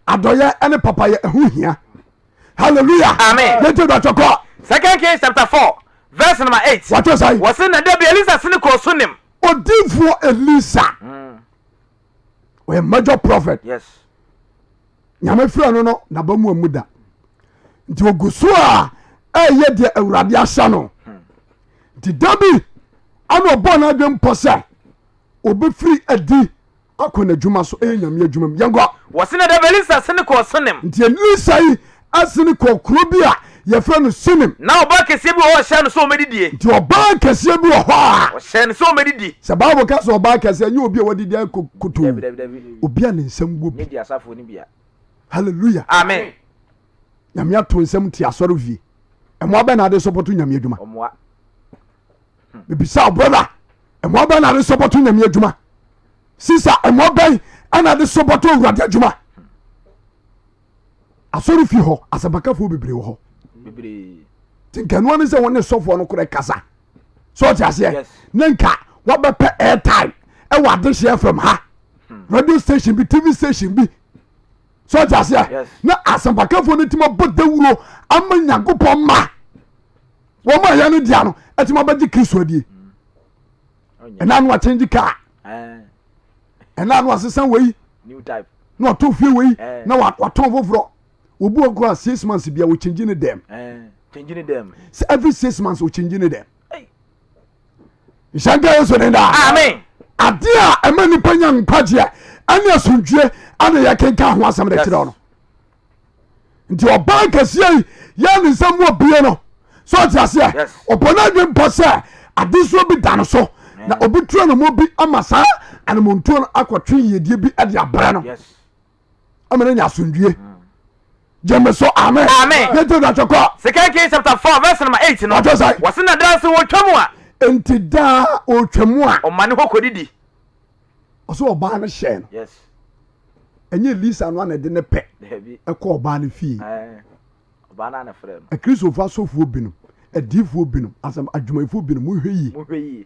adɔyɛ ne papayɛ ɛho hia hallelujah amen yɛnti dɔtɔ kɔ second kings chapter 4 verse number 8 wɔtɔ sɛ wɔse na da bi elisa sene kɔɔ so nim odifoɔ elisa mm. ɔyɛ major prophet yes Nyame frɛ no no naba mu amu da nti ogu so a ɛyɛ deɛ awurade ahyɛ no nti da bi ana ɔbɔ no adwen mpɔ sɛ obɛfiri adi akɔ n'adwuma so ɛyɛ nyame adwuma mu yɛnkɔ Wɔse na da bi Elisa sene kɔɔ Sunem. Nti Elisa yi asene kɔɔ kuro bi a yɛfrɛ no Sunem. Na ɔbaa kɛseɛ bi wɔ hɔ a ɔhyɛɛ no sɛ ɔmmɛdidie. Nti ɔbaa kɛseɛ bi wɔ hɔ a. Ɔhyɛɛ no sɛ ɔmmɛdidi. Sɛ Bible ka sɛ ɔbaa kɛseɛ, ɛnyɛ obi a wadidi ayɛ kotoo. Dabi, dabi, dabi. Obi a ne nsam wɔ bi. Nyɛ di asafoɔ no bi a. Hallelujah. Amen. Nyame ato nsam te asɔre fie. Ɛmoa bɛn na ade sɔpɔto Nyame adwuma? Ɔmoa. Mebisa wo brother, ɛmoa bɛn na ade sɔpɔto Nyame adwuma? Sister, ɛmoa bɛn ɛna ade sɔpɔto Awurade adwuma? Asɔre fie hɔ asɛmpakafoɔ bebree wɔ hɔ. Nti nka ɛnoa ne sɛ wɔne sɔfoɔ no korɛ kasa. So ɔte aseɛ? Ne nka wɔbɛpɛ airtime ɛwɔ adehyeɛ fam ha. Hmm. Radio station bi, TV station bi. So ɔte aseɛ? Na asɛmpakafoɔ no tumi abɔ dawuro ama Nyankopɔn ma wɔn a yɛn no dea no ɛtumi abɛgye Kristo adie. Hmm. Ɛna ano akyɛngye kaa. Ɛna ano asesa wei. Na watɔ fie wei na watɔn foforɔ. Obi wɔ kora 6 months bia wɔkyɛngye ne dɛm. Sɛ every 6 months wɔkyɛngye ne dɛm. Nhyɛnka Yesu ne daa. Amen. Adeɛ a ɛma nipa nya nkwagyeɛ ɛne asomdwie ɛna yɛkenka ho asɛm de kyerɛ no. Nti ɔbaa kɛseɛ yi yɛ ne nsɛm wɔ bie no so ɔte aseɛ ɔbɔ no adwen pɔ sɛ adesoɔ bi da no so na obi tu anamɔ bi ama saa anamontuo no akɔtwe yiedie bi de abrɛ no ama no anya asomdwie. Gyeme so amen. Amen. Yɛnti ɔdɔ kɔ. Second Kings chapter 4 verse number 8 no. Ɔtɔ sɛ. Wɔsi na daa sɛ wɔtwa mu a. Nti daa ɔtwa mu a. Ɔma ne hɔ kɔdidi. Ɔsɛ ɔbaa no hyɛɛ no. Yes. Ɛnyɛ Elisa no ana ɛde ne pɛ. Ɛkɔ ɔbaa no fie. Ɔbaa no ana frɛ no. Akristofoɔ asɔfoɔ binom, adiifoɔ binom, asɛm adwumayɛfoɔ binom, mohwɛ yie. Mohwɛ yie.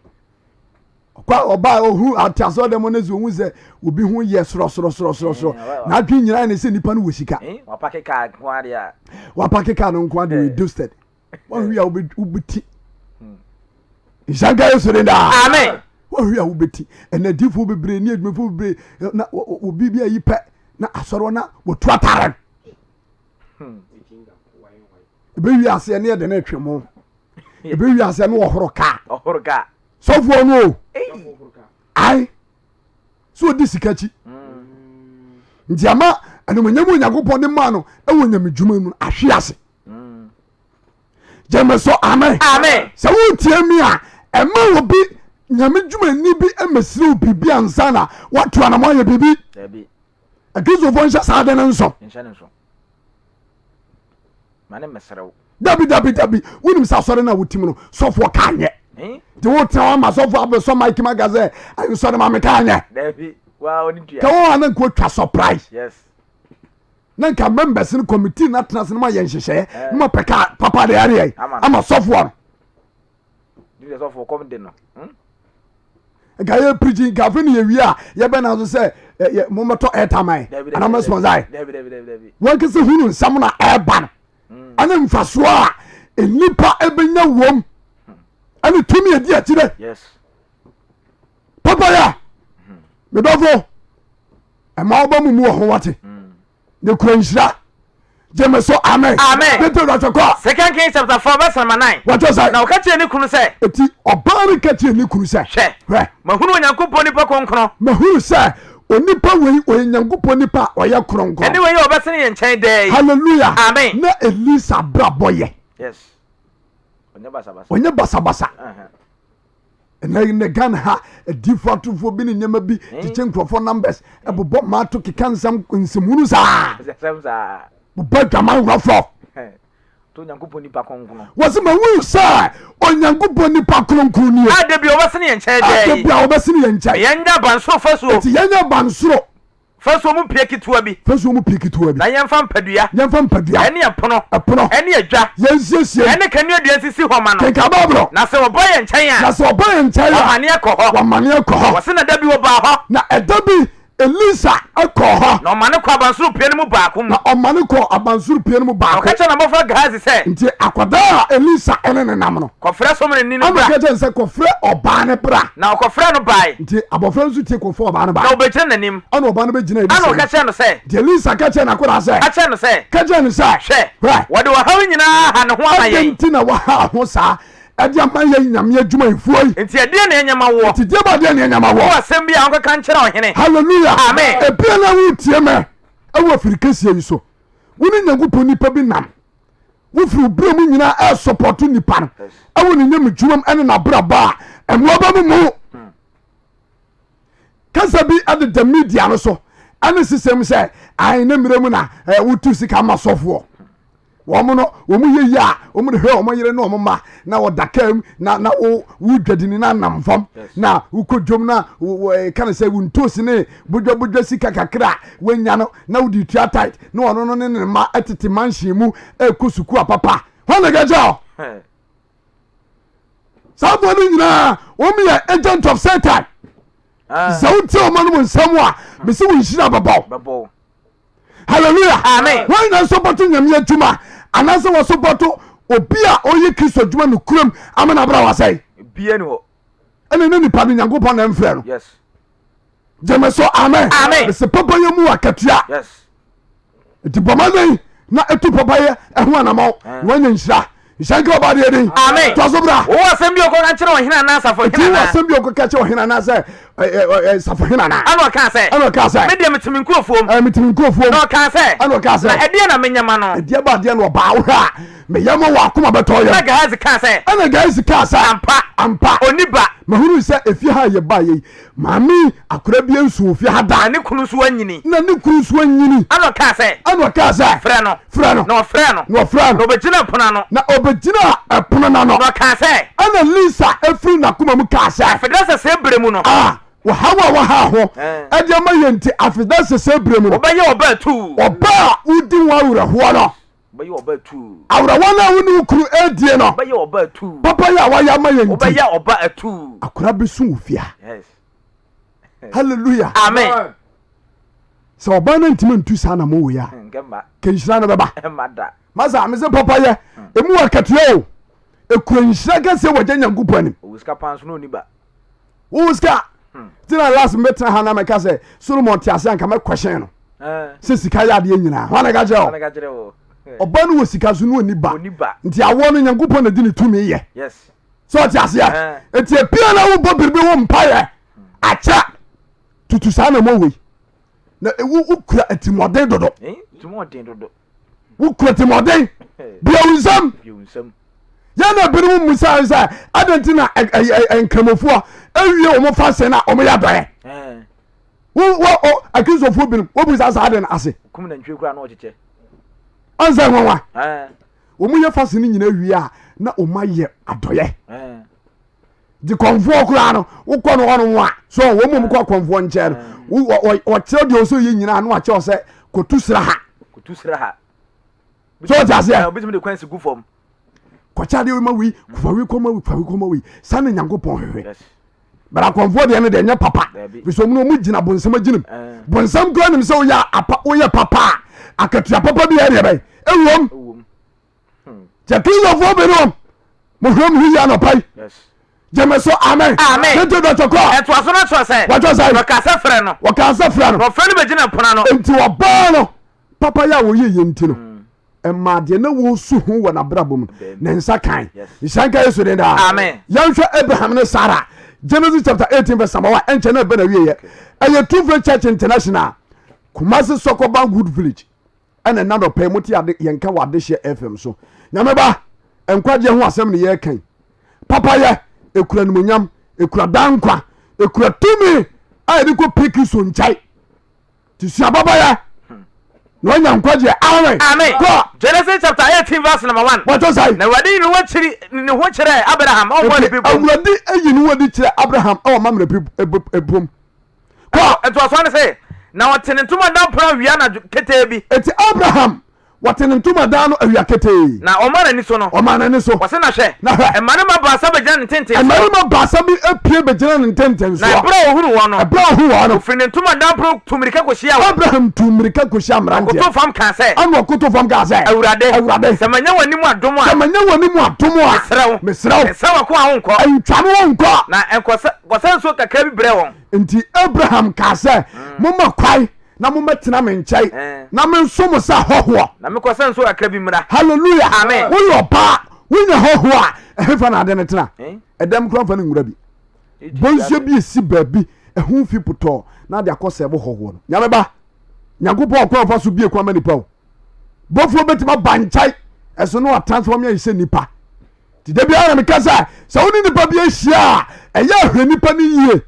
Ɔkɔ a ɔbaa ohu ate asɔre dɛm no sɛ ohu sɛ obi ho yɛ sorɔsorɔsorɔsorɔ n'adwene nyinaa ne sɛ nipa no wɔ sika. Wapake kaa nko adeɛ a. Wapake kaa no nko adeɛ dosted. Wahwi a wobɛti. Nhyɛnka Yesu ne daa. Amen. Wahwi a wobɛti. Ɛnna adiifoɔ bebree ne adwumafoɔ bebree na obi bi ayi pɛ na asɔre na wɔtu atare. Ebewi aseɛ ne yɛde ne twe mo. Ebewi aseɛ ne wɔhoro kaa. Ɔhoro kaa. Sɔfoɔ no o. Ae. So ɔdi sika akyi. Nti ama animonyam Onyankopɔn de maa no ɛwɔ nyame dwuma mu ahwe ase. Gyeme so amen. Amen. Sɛ wotie mi a ɛma obi nyame dwumani bi mmɛsiri wo biribi ansa na woato anamɔ ayɛ biribi. Akristofoɔ nhyɛ saa de no nso. Dabi dabi dabi wonim sɛ asɔre no a wotim no sɔfoɔ ka nyɛ nti wotena hɔ ama sɔfoɔ abɛsɔ mike ma ka sɛ nsɔre ma meka nyɛ ka wo a na nka otwa surprise na nka members no committee no atena ase no ma yɛ nhyehyɛeɛ na mapɛ ka papa de adeɛ ama sɔfoɔ no nka yɛ preaching nka afei ne yɛwie a yɛbɛ na so sɛ mommɛtɔ airtime anaa mo sponsor wɔnkɛsɛ hunu nsɛm na ɛba no ɛne mfasoɔ a nnipa ɛbɛnya wom ɛne tumi ɛdi akyirɛ papayɛ medɔfo ɛma woba mu mu wɔ ho wate ne kura nhyira gyeme so amen amen ne te kɔ Second Kings chapter 4 verse number 9 wɔtɔ sɛ na ɔka kyerɛ ne kunu sɛ eti ɔbaa no ka kyerɛ ne kunu sɛ hwɛ hwɛ mahunu Onyankopɔn nipa kronkron mahunu sɛ onipa wei ɔyɛ Nyankopɔn nipa a ɔyɛ kronkron ɛne wei a ɔbɛsene yɛn nkyɛn daa yi hallelujah amen na Elisa brabɔ yɛ yes ɔnyɛ basabasa ɔnyɛ basabasa uh -huh. Ɛnɛ nnɛ Ghana ha adiifo atorofoɔ bi ne nneɛma bi kyekyɛ nkurɔfoɔ numbers ɛbobɔ maato keka nsɛm nsɛmhunu saa bobɔ adwaman rɔfrɔf wɔsɛ mahunu sɛ Onyankopɔn nipa kronkron nie a da bi ɔbɛsene yɛn nkyɛn daa yi a da bi a ɔbɛsene yɛn nkyɛn yɛnyɛ abansoro fasuo eti yɛnyɛ abansoro Fasuo mu pia ketewa bi. Fasuo mu pia ketewa bi. Na yɛmfa mpadua. Yɛmfa mpadua. Ɛne ɛpono. Ɛpono. Ɛne adwa. Yɛnsiesie. Ɛne kaneadua nsisi hɔ ma no. Kenkan Bible. Na sɛ ɔba yɛn nkyɛn a. Na sɛ ɔba yɛn nkyɛn a. Wamane akɔ hɔ. Wamane akɔ hɔ. Wɔse na da bi ɔbaa hɔ. Na ɛda bi Elisa kɔɔ hɔ. Na ɔmane kɔɔ abansoro pia no mu baako mu. Na ɔmane kɔɔ abansoro pia no mu baako. Na ɔka kyerɛɛ n'abɔfra Gehazi sɛ. Nti akwadaa a Elisa ne no nam no. Kɔfrɛ Somerni no bra. Ɛna ɔka kyerɛɛ no sɛ, Kɔfrɛ ɔbaa no bra. Na ɔkɔfrɛɛ no bae. Nti abɔfra no nso tie kɔfrɛɛ ɔbaa no bae. Na ɔbɛgyina n'anim. Ɛna ɔbaa no bɛgyinaa Elisa Ɛna anim. ɔka kyerɛɛ no sɛ. Nti Elisa ka kyerɛɛ n'akwadaa sɛ. Ka kyerɛ no sɛ. Ka kyerɛ no sɛ. Hwɛ! Hwɛ! Wɔde ɔhaw yi nyinaa aha ne ho ama Adɛn yɛn. nti na woaha ho saa de ama yɛn nyame adwumayɛfoɔ yi? Enti ɛdeɛn na ɛnyɛ ma woɔ? Enti deɛ ba deɛ na ɛnyɛ ma woɔ? Wowɔ asɛm bi a wonkɔka nkyerɛ ɔhene? Hallelujah! Amen. Ebia na woretie me wɔ afiri kɛseɛ yi so. Wo ne Nyankopɔn nipa bi nam. Wofiri wo berɛ mu nyinaa ɛresɔpɔto nipa no ɛwɔ ne nyame dwumam ɛne n'abrabɔ a ɛmoa ba mu mu. Kasa bi ɛdeda media no so ɛne sisɛm sɛ ae ne mmerɛ mu na wotu sika ma sɔfoɔ. Wɔn no wɔn yɛ yie a wɔn de hwɛ wɔn yere ne wɔn mma na wɔda kaa mu na na wo wo dwadini na nam fam na wokɔ dwom na wo ka ne sɛ wo ntoosi ne bodwabodwa sika kakra a wanya no na wode tua tight na ɔno no ne ne mma tete mansion mu ɛkɔ sukuu apapa hɔn na kɛkyɛ ɔ saa boɔ no nyinaa wɔn yɛ agent of Satan. Ah. Sɛ wotie wɔn anom nsɛm a mesi wo nhyira bɛbɔ. Hallelujah. Amen. Wɔn nyinaa sɔpɔto nyame adwuma anaasɛ wɔsɔpɔto obi a ɔyɛ Kristo adwuma no kuram ama no abra wasɛe. Bia ni hɔ. Ɛna ne nipa no Nyankopɔn na mfrɛ no. Yes. Gyeme so amen. Amen. Mese papayɛ mu akatua. Yes. Nti bɔ mmɔden na ɛtu papayɛ ɛho anamɔ na wanya nhyira. Nhyira nka ɔba deɛ din. Amen. Toa so bra. Wowɔ asɛm bi ɔkɔka kyerɛ ɔhene anaa asafohene Nti wowɔ anaa? asɛm bi ɔkɔka kyerɛ ɔhene anaasɛ safohene anaa? Ɛna ɔkaa sɛ. Ɛna ɔkaa sɛ. Me deɛ mete me nkurɔfoɔ mu. Ɛɛ mete me nkurɔfoɔ mu. Na ɔkaa sɛ. Ɛna ɔkaa sɛ. Na ɛdeɛ na menyɛ ma no? Ɛdeɛ ba adeɛ na ɔbaa wohwɛ a meyɛ ma wɔ akoma bɛtɔ yam. Na Gehazi kaa sɛ. Ɛna Gehazi kaa sɛ. Ampa. Ampa. Ɔnni ba. Mahunu sɛ efie ha a yɛbaeɛ yi, maame yi akwadaa bi nso wɔ fie ha da. Na ne kunu nso anyini. Na ne kunu nso anyini. Ɛna ɔkaa sɛ. Ɛna ɔkaa sɛ. Frɛ no. Frɛ no. Na ɔfrɛɛ no. Na ɔfrɛɛ no. Na ɔbɛgyinaa pono ano. Na ɔbɛgyinaa ɛpono no ano. Na ɔkaa sɛ. Ɛna Lisa firi n'akoma mu kaa sɛ. Afeda sɛsɛɛ berɛ mu no. A ɔhaw a waha ho de ama yɛn nti, afeda sɛsɛɛ berɛ mu no. Wobɛyɛ ɔbaa tuu. Ɔbaa a wodi ho awerɛhoɔ no. Wobɛyɛ ɔbaa tuu. Awerɛhoɔ no a wo ne wo kunu redie no. Wobɛyɛ ɔbaa tuu. Papa yi a wayɛ ama yɛn nti. Wobɛyɛ ɔbaa tuu. Akora bɛsu wɔ fie ha. Yes. Hallelujah. Amen. Sɛ ɔbaa no ntumi ntu saa na mo wei a. Ka nhyira no bɛba. Masa mese papa yɛ emu wɔ akatua o. Ekura nhyira kɛseɛ wɔ agya Nyankopɔn anim. Ɔwɔ sika paa nso na ɔni ba. Wowɔ sika. Nti na last mbɛtena ha na mɛka sɛ Solomon te ase anka mɛkɔhyɛn no. Sɛ sika yɛ adeɛ nyinaa. Hwan na ɛka kyerɛ wo? Ɔba no wɔ sika so na ɔni ba. Nti awoɔ no Nyankopɔn na di ne tumi yɛ. Sɛ ɔte aseɛ. Nti ebia na wobɔ biribi ho mpaeɛ akyɛ tutu saa na mɔ wei. Na wokura atirimuɔden dodo. Wokura atirimuɔden. Bia wo nsam. Yɛn na binom mmusa sɛ adɛn nti na nkramofoɔ awie wɔn fa sɛn a wɔyɛ adɔeɛ. Wo akristofoɔ binom wɔbu saa saa ade no ase. Ɔnsɛ nwanwa. Wɔn yɛ fa sɛn no nyinaa wie a na wɔn ayɛ adɔeɛ. Nti kɔnfoɔ koraa no wokɔ no hɔnom a so wɔn mu kɔ kɔnfoɔ nkyɛn no wɔkyerɛ deɛ ɔsɛ yɛ nyinaa no akyerɛ sɛ kɔtu sra ha. So ɔte aseɛ. Kɔkyɛ adeɛ ma wei fa wei kɔma wei fa wei kɔma wei saa na Nyankopɔn hwehwɛ. But akɔnfoɔ deɛ no deɛ nyɛ papa fisɛ ɔmo no ɔmo gyina bonsam agyinam. Bonsam koraa nim sɛ woyɛ apa woyɛ papa a akatua papa bi ɛdeɛ bɛn ɛwom. Kyɛ Kristofoɔ binom mohwɛ mo ho yie anɔpa yi. Gyeme so amen. Amen. Tete dɔtɔ kɔ. Ɛtoa so no kyerɛ sɛ. Wɔtɔ sɛ. Wɔkaa sɛ frɛ no. Wɔkaa sɛ frɛ no. Na ɔfrɛ no bɛgyina pono ano. Nti ɔbaa no papa yɛ a wɔyɛ yɛ nti no. Ɛmaa deɛ na wɔresu ho wɔ n'abrabɔ mu ne nsa kan. Nhyira nka Yesu din daa. Amen. Yɛnhwɛ Abraham ne Sarah. Genesis chapter 18 verse number 1. Ɛnkyɛ na ɛbɛ na wieɛ. Ɛyɛ Two Faith Church International. Kumasi Sɔkɔban Wood Village. Ɛna ɛna dɔpɛ yi mote ade yɛnka wɔ Adehyeɛ FM so. Nyame ba, nkwagyeɛ ho asɛm ne yɛreka yi. Papayɛ, ɛkura animonyam, ɛkura daa nkwa, ɛkura tumi a yɛde kɔ pie Kristo nkyɛn. Nti sua papayɛ na wanya nkwagyeɛ. Amen. Amen. Kɔ. Genesis chapter 18 verse number 1. Wɔtɔ sɛe. Na Awurade yi ne ho akyiri ne ho kyerɛɛ Abraham a ɔwɔ ne Nti bepɔ mu. Awurade ayi ne ho adi kyerɛ Abraham wɔ Mamre bepɔ mu. Kɔ. Ɛtoa so ne sɛ, na ɔte ne ntomadan pono awia anadwo ketee bi. Enti Abraham Wɔte ne ntomadan no awia ketee. Na ɔmaa n'ani so no. Ɔmaa n'ani so. Ɔse, na hwɛ. Na hwɛ. Mmarima baasa bɛgyina ne ntentensoɔ. Mmarima baasa bi apue bɛgyina ne ntentensoɔ. Na ɛberɛ a ɔhunuu wɔn no. Ɛberɛ a ɔhuu wɔn no. Ɔfiri ne ntomadan pono tuu mmirika kɔhyiaa wɔn. Abraham tuu mmirika kɔhyiaa mmeranteɛ. Ɔkotoo fam kaa sɛ. Ɛnna ɔkotoo fam kaa sɛ. Awurade. Awurade. Sɛ manya w'anim adom a. Sɛ manya w'anim adom a. Mesrɛ wo. Mesrɛ wo. Nsan w'akoa ho nkɔ. Ntwa me ho nkɔ. Na nkɔsa nkɔsa nsuo kakra bi brɛ wɔn. Enti Abraham kaa sɛ, Momma kwan na mommɛtena me nkyɛn na mensom mo sɛ hɔhoɔ. Na mekɔsa nsuo kakra bi mmra. Hallelujah. Amen. Woyɛ ɔbaa, wonya hɔhoɔ a, ɛhefa na ade no tena? Ɛdɛm koraa mfa no nwura bi. Bɔnsuo bi esi baabi, ɛho fi potɔɔ na ade akɔ sɛ ɛbo hɔhoɔ no. Nyame ba, Nyankopɔn ɔkwan ɔfa so bie kwan ma nipa o. Bɔfoɔ bɛtumi aba nkyɛn. Ɛso no watransform yɛn sɛ nipa. Nti da biara na meka sɛ sɛ wo ne nipa bi ahyia a ɛyɛ ahwɛ nipa no yie.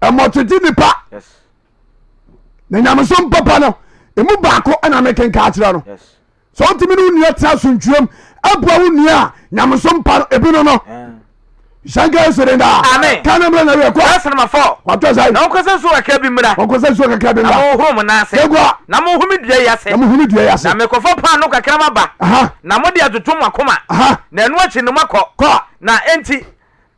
Ɛmmɔtwetwe nipa. Na nyamesom papa no emu baako ɛna mekenka akyerɛ no. Sɛ wotumi ne wo nua tena asomdwoeɛm aboa wo nua a nyamesom pa no ebi no no. Hyɛnka Yesu den daa. Amen. Ka ne mmerɛ na wiɛ kɔ. Verse number 4. Watɔ sɛ. Na wɔnkɔsa nsuo kakra bi mmra. Wɔnkɔsa nsuo kakra bi mmra. Na monhohoro mo nan ase. Yɛgua. Na monhome dua yi ase. Na monhome dua yi ase. Na mekɔfa paanoo kakra maba. Aha. Na mode atoto mo akoma. Aha. Na ɛno akyi no moakɔ. Kɔ. Na enti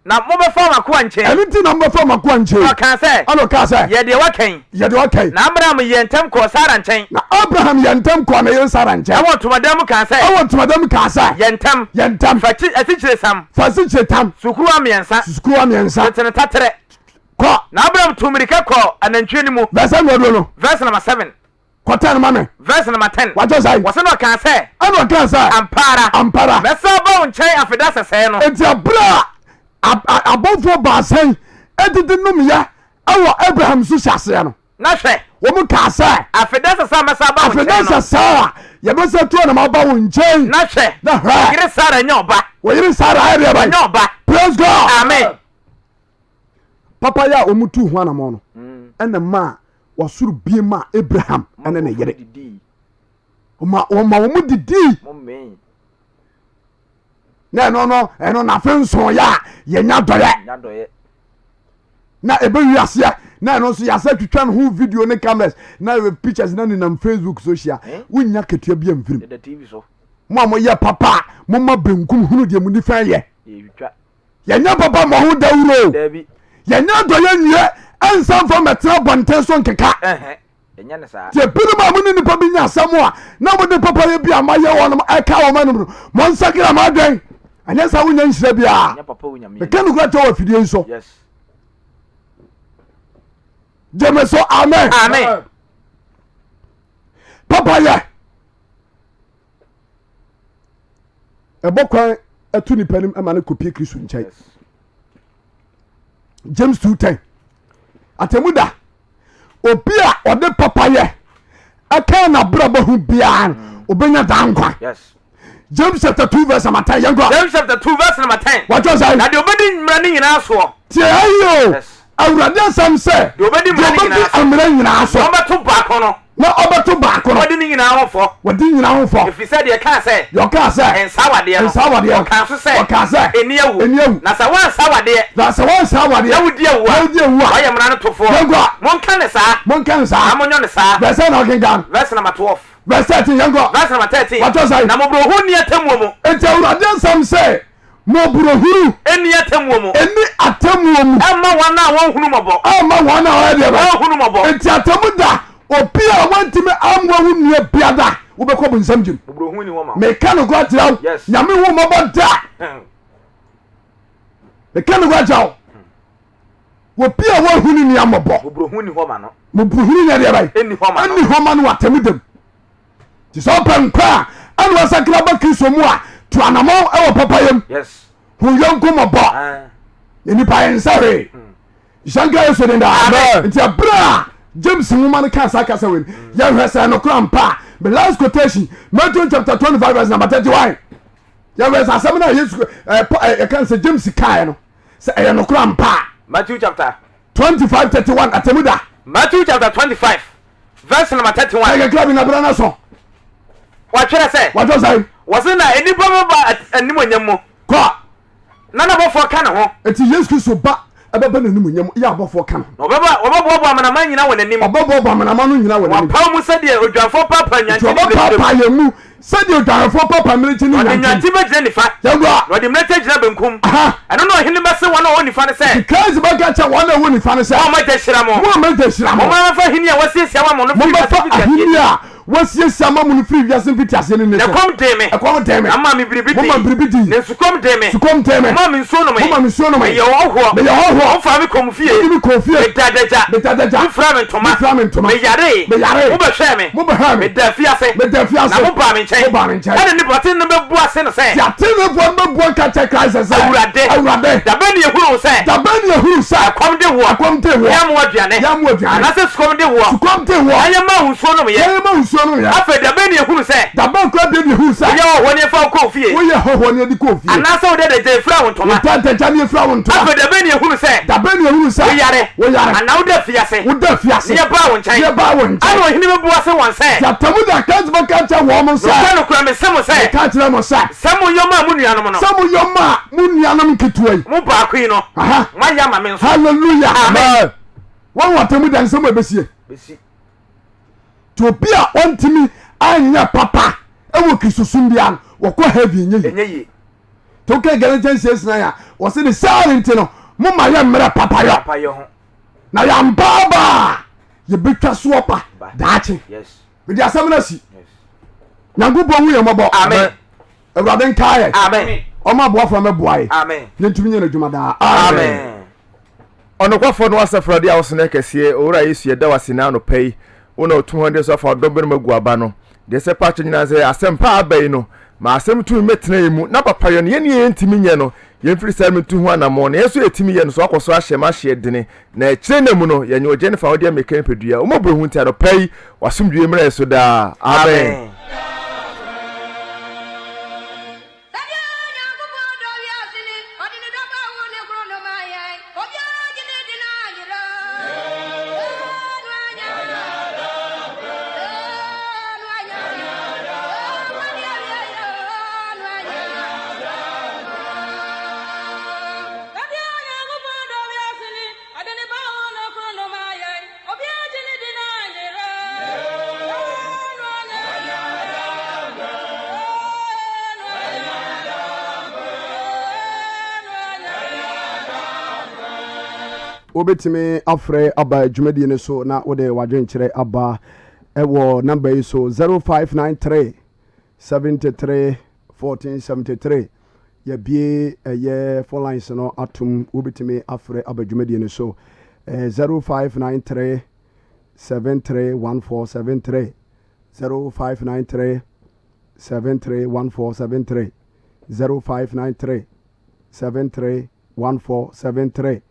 na mobɛfa m'akoa nkyɛn. Ɛno nti na mobɛfa m'akoa nkyɛn. Na ɔkaa sɛ. Ɛna ɔkaa sɛ. Yɛ deɛ woaka yi. Yɛ deɛ woaka yi. Na Abraham yɛɛ ntɛm kɔɔ Sara nkyɛn. Na Abraham yɛɛ ntɛm kɔɔ ne yere Sara nkyɛn. Ɛwɔ ntomadan mu kaa sɛ. Ɛwɔ ntomadan mu kaa sɛ. Yɛ ntɛm. Yɛ ntɛm. Fa asikyiresiam. Fa asikyire tam. Sukuruwa mmiɛnsa. Sukuruwa mmiɛnsa. Tete no taterɛ. Kɔ. Na Abraham tuu mmirika kɔɔ anantwie no mu. Verse ɛna ɔduro no. Verse number 7. Kɔtɛn ma me. Verse number 10. Wàtɔ sɛ. Wɔsɛ na ɔkaa sɛ. Ɛna ɔkaa sɛ. Ampa ara. Ampa ara. Mɛsan aba wo nkyɛn afeda sɛsɛɛ no. Enti abere a abɔfoɔ baasa yi didi nomyɛ wɔ Abraham so hyɛ aseɛ no. Na hwɛ. Wɔn kaa sɛ. Afeda sɛsɛɛ a mɛsan aba wo nkyɛn no. Afeda sɛsɛɛ a yɛbɛsan tu anam aba wo nkyɛn. Na hwɛ. Na hwɛ. Wo yere Sara anya ɔba. Wo yere Sara ayɛ deɛ bɛn. Anya ɔba. Praise God. Amen. Papa yɛ a wɔn tu ho anamɔ no ɛna maa wɔsoro bie maa Abraham ɛne ne yere. Wɔma wɔn didii. Na ɛno no ɛno nafe nson yɛ a yɛnya dɔyɛ. Na ebe wi aseɛ na ɛno nso yɛasɛ twitwa ne ho video ne cameras na pictures na nenam Facebook so hyia. Eh? Wonya ketewa bi amfirim. Mo a moyɛ papa a moma benkum hunu deɛ mo nifa yɛ. Yɛnyɛ papa mmɔ ho dawuro. Yɛnyɛ adɔyɛ nwie ɛnsa mfa mmɛtena abɔnten so nkeka. Nti ebinom a mo ne nipa bi nya asɛm a na mode papayɛ bi a moayɛ wɔnom ɛka wɔn anom no, monsakra mo adwen. Ɛnyɛ saa wonya nhyira biara. Meka nokora kyerɛ wɔ afidie yi so. Gyeme so amen. Amen. Papayɛ ɛbɔ kwan ɛto nipa nim ɛma no kɔpie Kristo nkyɛn. James 2:10 atemu da obi a ɔde papayɛ ɛka n'abrabɔ ho biara no mm. obenya daa nkwa. James chapter 2 verse number 10 yɛn kɔ. James chapter 2 verse number 10. Wàtò sɛ. Na deɛ obedi mmara ne nyinaa soɔ. Tie ayi o. Awurade asɛm sɛ. Deɛ obedi mmara nyinaa so. Na ɔbɛto baako no. Na ɔbɛto baako no. Wɔde ne nyinaa ho fɔ. Wɔde nyinaa ho fɔ. Ɛfiri sɛ deɛ ɛkaa sɛ. Deɛ ɔkaa sɛ. Nsa awadeɛ no. Nsa awadeɛ no. Ɔkaa nso sɛ. Ɔkaa sɛ. Ɛnni awu. Ɛnni awu. Na sɛ woansa awadeɛ. Na sɛ woansa awadeɛ. Na wodi awu a. Na wodi awu a. Woayɛ mmara no tofoɔ. Yɛnkɔ. Monka no saa. Monka no saa. Na monyɔ no saa. Verse na ɔkenkan. Verse number 12. Verse 13 yɛnkɔ. Verse number 13. Watɔ sɛ. Na mmɔborɔhunu nni atemmuo mu. Enti Awurade asɛm sɛ. Mmɔborɔhunu. Nni atemmuo mu. Nni atemmuo mu. Ɛmma wɔn a wɔnhunu mmɔbɔ. Ɛmma wɔn a wɔyɛ deɛ bɛn. Wɔnhunu mmɔbɔ. Enti atemmu da, obi a wantumi ammoa wo nua biada, wobɛkɔ bonsam gyem. Mmɔborɔhunu nni hɔ ma wo. Meka nokorɛ kyerɛ wo. Yes. Nyame hu mmɔbɔ da. Meka nokorɛ kyerɛ wo. Obi a wahu ne nua mmɔbɔ. Mmɔborɔhunu nni hɔ ma no. Mmɔborɔhunu nyɛ deɛ bɛn. Ɛnni hɔ ma no. Ɛnni hɔ ma no wɔ atemmu da mu. Nti sɛ ɔpɛ nkwa a ɛna wasakra ba Kristo mu a, tu anamɔn wɔ papayɛ mu. Yes. Hu yɔnko mmɔbɔ. Na nipa yɛ nsa hwee. Nhyira nka Yesu din daa. Amen. Nti ɛberɛ a James nwoma no kaa saa kasa wei no, yɛhwɛ sɛ ɛnokora mpa a. The last quotation, Matthew chapter 25 verse number 31. Yɛhwɛ sɛ asɛm no a Yesu ɛka sɛ James kaeɛ no, sɛ ɛyɛ nokora mpa a. Matthew chapter 25 31 atemu da. Matthew chapter 25 Verse number 31. Ɛkekra bi na bere no so. Wɔatwerɛ sɛ. Wɔatwerɛ sɛ. Wɔse na nnipa bɛba animuonyam mu. Kɔ. Na n'abɔfoɔ ka ne ho. Eti Yesu Kristo ba ɛbɛba n'animuonyam yɛ abɔfoɔ ka ne ho. Na wɔbɛba wɔbɛboaboa amanaman nyinaa wɔ n'anim. Ɔbɛboaboa amanaman no nyinaa wɔ n'anim. Wɔapaw mu sɛdeɛ odwanfoɔ paapaa Nti nnwanten ne mmirekyie mu. ɔbɛpaapaa yɛn mu sɛdeɛ odwanhwɛfoɔ paapaa mmirekyi ne Ɔde nnwanten. nnwanten bɛgyina nifa. Yɛnkɔ. Na ɔde mmirekyie agyina benkum. Aha. Ɛno na ɔhene bɛse wɔn a wɔwɔ nifa no sɛ. Nti Christ bɛka kyerɛ wɔn a ɛwɔ nifa no sɛ. Mo a mo Agya hyira mo. Mo a mo Agya hyira mo. Mommra mmɛfa ahenni a wɔasiesie ama mo no firi wiase Mommɛfa mfitiaseɛ ahenni ni. a wɔasiesie ama mo no firi wiase mfitiaseɛ no ni Na so. ɛkɔm dee me. Ɛkɔm dee me. Na momaa me biribi dii. Momaa me biribi dii. Na nsukɔm dee me. Sukɔm dee me. Momaa me nsuo nomee. Momaa me nsuo nomee. Meyɛ ɔhɔhoɔ. Meyɛ hɔhoɔ. Mofaa me kɔɔ mo fie. Mode me kɔɔ fie. Meda adagya. Meda adagya. Mofiraa me ntoma. Mofiraa me ntoma. Meyaree. Meyaree. Mobɛhwɛɛ me. Mobɛhwɛɛ me. Meda afiase. Meda afiase. Na mobaa me nkyɛn. Mobaa me nkyɛn. Ɛnna nnipa tenenee no bɛbua se no sɛ. Deɛ ateneneefoɔ no bɛbua nka kyerɛ Christ sɛ. Awurade. Awurade. Da bɛn na yɛhunuu wo sɛ. Da bɛn na yɛhunuu sɛ. Ɛkɔm de woɔ. Ɛkɔm de woɔ. Na yɛamma wo aduane. Yɛamma wo aduane. Anaasɛ sukɔm de woɔ. Sukɔm de woɔ. Na yɛmaa wo nsuo nomeeɛ. Na yɛmaa wo nsuo. nsuo nom yɛ. Afei da bɛn na yɛhunu sɛ. Da bɛn koraa bio na yɛhunu sɛ. Woyɛ hɔhoɔ na yɛfaa wo kɔɔ fie. Woyɛ hɔhoɔ na yɛde kɔɔ fie. Anaasɛ woda adagya yɛfiraa wo ntoma. Woda adagya na yɛfiraa wo ntoma. Afei da bɛn na yɛhunu sɛ. Da bɛn na yɛhunu sɛ. Woyare. Woyare. Anaa woda afiase. Woda afiase. Na yɛbaa wo nkyɛn. Na yɛbaa wo nkyɛn. Ɛnna ɔhene bɛbua se wɔn sɛ. Nti atemmu da Christ bɛka akyerɛ wɔn sɛ. Nokorɛ, nokorɛ, mese mo sɛ. Meka kyerɛ mo sɛ. Sɛ moyɔ maa mo nuanom no. Sɛ moyɔ maa mo nuanom nketewa yi. Mo baako yi no. Moayɛ ama me nso. Hallelujah. Amen. Wɔn wɔ atemmu da nsɛm a ɛbɛsie. Bɛsi. Nti obi a ɔntumi anyɛ papa wɔ Kristosom biara no, wɔkɔ heaven nyɛ yie. Ɛnyɛ yie. Nti woka Galatians 6 9 a, wɔse ne saa no nti no, moma yɛ mmerɛ papayɔ. Papayɔ ho. Na yɛambaabaa a, yɛbɛtwa soɔ ba daakye. Yes. Mede asɛm no asi. Yes. Nyankopɔn hu yɛn mmɔbɔ. Amen. Awurade nkaa yɛ. Amen. Ɔma aboafoɔ mɛboa yɛ. Amen. Yɛntumi nyɛ n'adwuma daa. Amen. Ɔnokwafoɔ no asafo Awurade a woso no kɛseɛ, Owura Yesu yɛda wo ase nnɛ anɔpa yi, wo na otu hɔn de so afa ɔdɔ berɛm agu aba no. Deɛ ɛsɛ paa kyɛ nyinaa sɛ asɛmpa a aba yi no, ma asɛm tumi mmɛtena yɛn mu, na papayɔ no yɛne yɛn ntumi nyɛ no, yɛmfiri saa mu ntu ho anammɔn, na yɛn nso yɛtumi yɛ no so akɔ so ahyɛ ma ahyeɛ dene, na akyire nna mu no, yɛanya ɔgyeɛ ne fawodeɛ ammirika nipadua. Wo mmɔborɔhunu nti anɔpa yi, w'asomdwoeɛ mmra yɛn so daa. Amen. Amen. Sɛdeɛ Onyankopɔn dɔ wiase ni, ɔde ne dɔba a ɔwoo no koro no maa yɛn, obiara gye no di no anyera, no anyera, no anyera, nkwa ne awieeɛ, no anyera. Sɛdeɛ Onyankopɔn dɔ wiase ni, ɔde ne ba a ɔwoo no koro no maa yɛn, obiara gye no di no anyera, no anyera. Wobɛtumi afrɛ aba dwumadie no so na wode w'adwenkyerɛ aba ɛwɔ namba yi so 0593 73 1473. Yɛabue ɛyɛ phone lines no atom, wobɛtumi afrɛ aba dwumadie no so 0593 73 1473 0593 73 1473 0593 73 1473.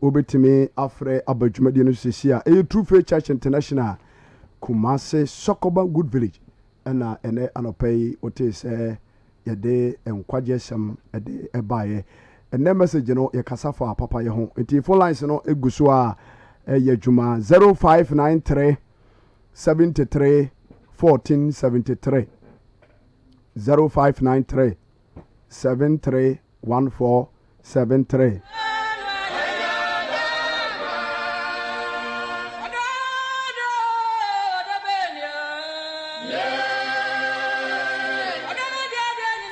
Wobɛtumi afrɛ aba dwumadie no so sisi a ɛyɛ True Faith Church International, Kumasi Sɔkɔba Good Village ɛna ɛnɛ anɔpa yi wotee sɛ yɛde nkwagye sɛm de baeɛ. Ɛnɛ message no yɛkasa fa papayɛ ho nti phone lines no gu so a ɛyɛ adwuma 0593 73 1473 0593 73 1473.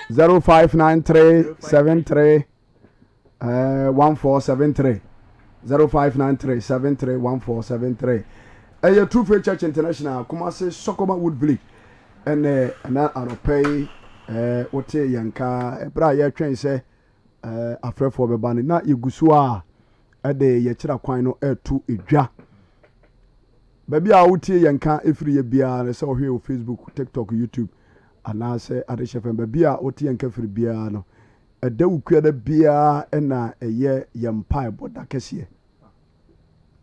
0593 73 1473 0593 73 1473. Ɛyɛ True Faith Church International, Kumasi Sokoma Wood Village. Ɛnɛ ɛna anɔpa yi ɛɛ wote yɛn nka ɛberɛ a yɛretwɛn sɛ ɛɛ afrɛfoɔ bɛba no na yɛgu so a ɛde yɛkyerɛ kwan no ɛreto edwa. Baabi a wotie yɛn nka ɛfiri yɛ biara no sɛ wohwɛ wɔ Facebook, TikTok, YouTube anaasɛ Adehyɛ FM baabi a wote yɛn nka firi biara no ɛda wukuada biara ɛna ɛyɛ yɛn mpaebɔ da kɛseɛ.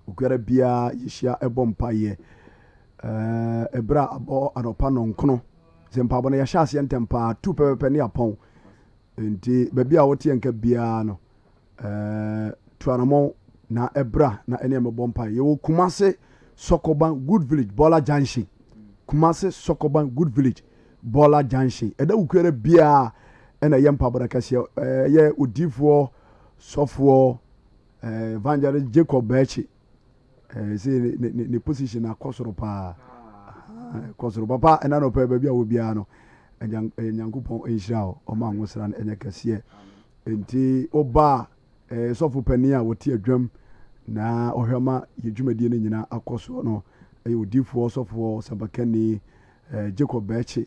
Okuada biara yɛhyia bɔ mpaeɛ. Ɛberɛ a abɔ anɔpa nɔnkono. Sɛ mpaebɔ no yɛhyɛ aseɛ ntɛm paa, tu pɛpɛpɛ ne apɔn. Nti baabi a wote nka biara no, tu anamɔn na ɛbra na ɛne ɛmɛbɔ mpaeɛ. Yɛwɔ Kumase Sɔkɔban Good Village, Bɔla Junction. Kumase Sɔkɔban Good Village, Bɔla Junction. Ɛda wukuada biara ɛna ɛyɛ mpaebɔ da kɛseɛ. Ɛyɛ odiifoɔ sɔfoɔ Evangelist Jacob Bɛɛkye sɛ ne ne ne position akɔ soro paa kɔ soro papa. Ɛna nɔpɛ baabi a wɔ biara no, Nyankopɔn nhyira wo, ɔma nwosra no ɛnyɛ kɛseɛ. Nti woba a sɔfo panin a wɔte adwam na ɔhwɛ ma yɛ dwumadie no nyinaa akɔ soɔ no ɛyɛ odiifoɔ sɔfoɔ sɛmpakani Jacob Bɛɛkye.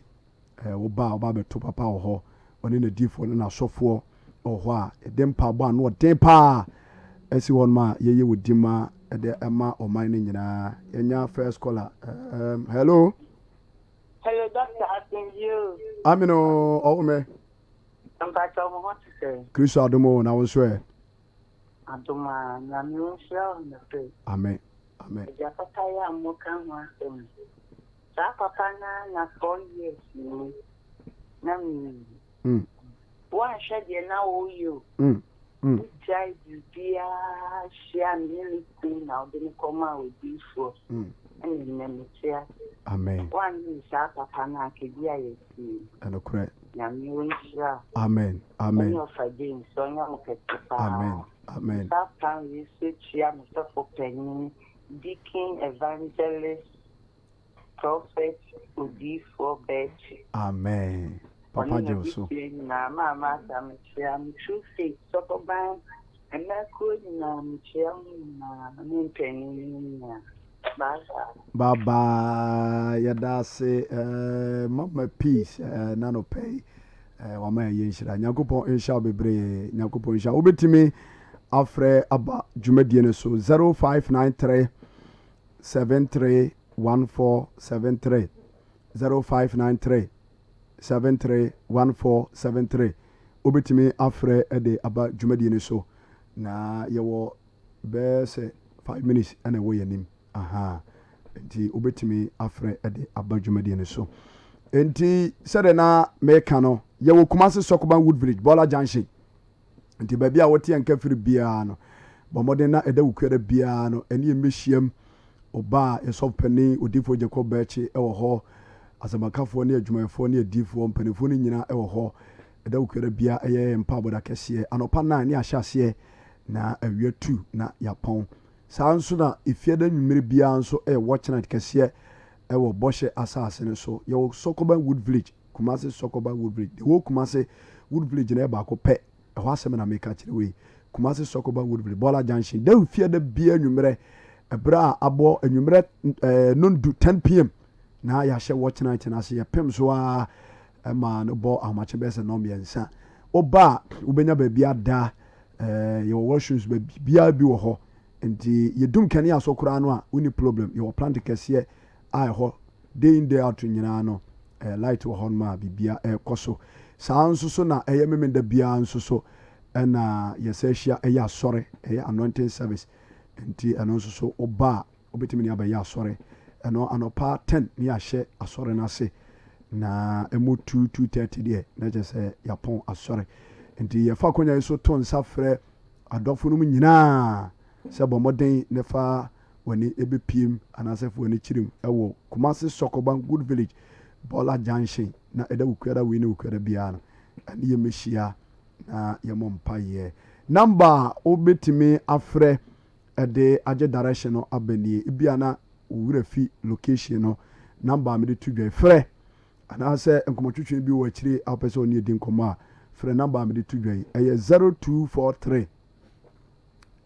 Wo ba a ɔba abɛto papa wɔ hɔ, ɔne n'adiyifoɔ ne n'asɔfoɔ wɔ hɔ a, yɛde mpaebɔ ano ɔden paa asi hɔ nom a yɛyɛ wɔ di ma ɛde ɛma ɔman no nyinaa. Yɛnya first caller. Um, hello. Hello, Doctor Asɛmdie o. Amino ɔwo me. Mpakyɛ wo ho te sɛ. Kristo adom o, na wo nso ɛ. Adom a, Nyame nhyira wo nɔpɛ. Amen. Amen. Agya papa yɛ a moka ho asɛm. Saa papa no ara na 4 years ni na menim. Woanhwɛ deɛ na ɔreyɛ o. Wogyae biribiara hyia me ne me kunu na wode me kɔmaa odiyifoɔ. Ɛna nnɛ mete ase. Amen. Woanyɛ me saa papa no anka bi a yɛtie. Ɛnokorɛ. Nyame ɔnhyira wo. Amen. Amen. Ɛne ɔfa James ɔnyɛ mo kɛse paa. Amen. Amen. Saa kwan wei so kyia me sɔfo panyin, Deacon Evangelist Prophet Odiyifoɔ Bɛɛkye. Amen. Papa Ɔne gye wo so. n'abusua nyinaa, Maama Asa mekyia mo, True Faith, Sɔkɔban, mmakuo nyinaa mekyia mo nyinaa ne mpanin no nyinaa. Bye bye. Bye bye. Yɛda ase Mama Peace na no pɛ yi wama yɛyɛ nhyira. Nyankopɔn nhyira wo bebree. Nyankopɔn nhyira. Wobɛtumi afrɛ aba dwumadie no so 0593 731473, 0593 731473. Wobɛtumi afrɛ de aba dwumadie no so na yɛwɔ bɛyɛ sɛ 5 minutes ɛna ɛwɔ yɛn anim. Aha, nti wobɛtumi afrɛ de aba dwumadie no so. Nti sɛdeɛ na meka no, yɛwɔ Kumasi Sɔkoban Wood Village, Bɔla Junction. Nti baabi a wote nka firi biara no, bɔ mmɔden na ɛda wukuada biara no ɛne yɛn mmɛhyiam. Ɔba a yɛsɔfo panin Odiyifoɔ Jacob Bɛkye wɔ hɔ, asɛmpakafoɔ ne adwumayɛfoɔ ne adiyifoɔ mpanimfoɔ no nyinaa wɔ hɔ. Ɛda wukuada biara ɛyɛ yɛn mpaebɔ kɛseɛ. Anɔpa 9 ne ahyɛ aseɛ na awia 2 na yɛapɔn. Saa nso na efiada anwummere biara nso yɛ watch night kɛseɛ wɔ Bɔhyɛ Asase no so. Yɛwɔ Sɔkɔban Wood Village, Kumasi Sɔkɔban Wood Village. The whole Kumasi Wood Village no yɛ baako pɛ. Ɛhɔ asɛm na meka kyerɛ wo yi. Kumasi Sɔkɔban Wood Village, Bɔla Junction. Da fiada biara anwummerɛ, ɛberɛ a abɔ anwummerɛ nondu, 10 p.m., na yɛahyɛ watch night no ase. Yɛpem so ara ma no bɔ ahomakye bɛyɛ sɛ nnɔnmiɛnsa. Woba a, wobɛnya baabi ada. Yɛwɔ washrooms baabiara bi wɔ hɔ. Nti yɛdum kanea so koraa no a, wonni problem. Yɛwɔ plant kɛseɛ a ɛhɔ day in day out nyinaa no light wɔ hɔ nom a biribia ɛrekɔ so. Saa nso so na ɛyɛ Memenda biara nso so ɛna yɛsɛ ahyia ɛyɛ asɔre, ɛyɛ anointing service. Nti ɛno nso so woba a, wobɛtumi ne abɛyɛ asɔre. Ɛno anɔpa 10 ne yɛahyɛ asɔre no ase na ɛmu 2, 2:30 deɛ na kyerɛ sɛ yɛapɔn asɔre. Nti yɛfa akonnwa yi so to nsa frɛ adɔfo no mu nyinaa sɛ bɔ mmɔden ne fa w'ani ɛbɛpiem anaasɛ fa w'ani kyirim ɛwɔ Kumasi Sɔkɔban Good Village, Bɔla Junction, na ɛda Wukuada wei ne Wukuada biara no ɛne yɛmmɛhyia na yɛmmɔ mpaeɛ. Number a wobɛtumi afrɛ ɛde agye direction no aba nie. Ebia na wo werɛ fi location no. Number a mede to dwa yi, frɛ. Anaasɛ nkɔmmɔtwetwe bi wɔ akyire a wopɛ sɛ ɔne yɛdi nkɔmmɔ a, frɛ number a mede to dwa yi. Ɛyɛ 0243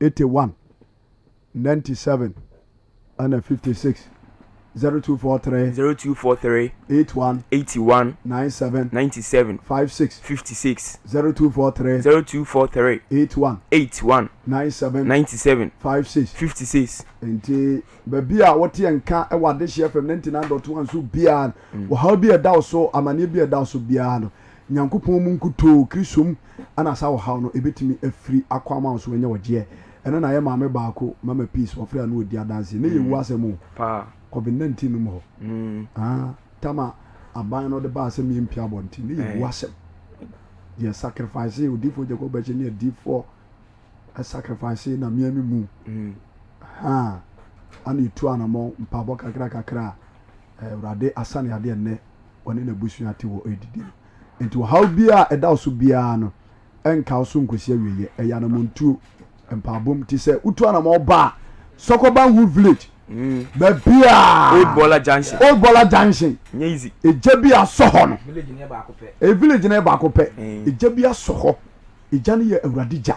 81 97 ɛna 56. 0243 0243 81 81 97 97 56. 56. 0243 0243 81 81 97 97 56. 56. Nti baabi a wote nka wɔ Adehyeɛ FM 99.1 so biara no, ɔhaw bi a ɛda wo so, amanneɛ bi a ɛda wo so biara no, Nyankopɔn mu nkutoo, Kristo mu, ana saa ɔhaw no ɛbɛtumi afiri akɔ ama wo so anya ɔgyeɛ. Ɛno na yɛ maame baako, Mama Peace, wɔfrɛ a na ɔdi adanseɛ. Ne yɛwu asɛm o. Paa. COVID-19 no mu hɔ. Ah, tama aban no de baa sɛ miempia abɔnten ne yɛwu asɛm. Yɛ sacrifice odiifoɔ Jacob Bɛkye ne adiifoɔ sacrifice na mmea mi mu. Ha, ana etu anamɔ mpaabɔ kakra kakra a Awurade asane adeɛ nnɛ ɔne n'abusua te wɔ edidi no. Nti ɔhaw bi a ɛda wo so biara no ɛnka wo so nkosi awieɛ. Ɛyɛ anamɔntuo mpaabom ti sɛ wotu anamɔ ba a Sɔkɔban Hu Village baabi a Old Bola Junction. Old Bola Junction. Nyɛ easy. Egya bi asɔ hɔ no. Village no yɛ baako pɛ. E village no yɛ baako pɛ. Egya bi asɔ hɔ. Egya no yɛ Awurade gya.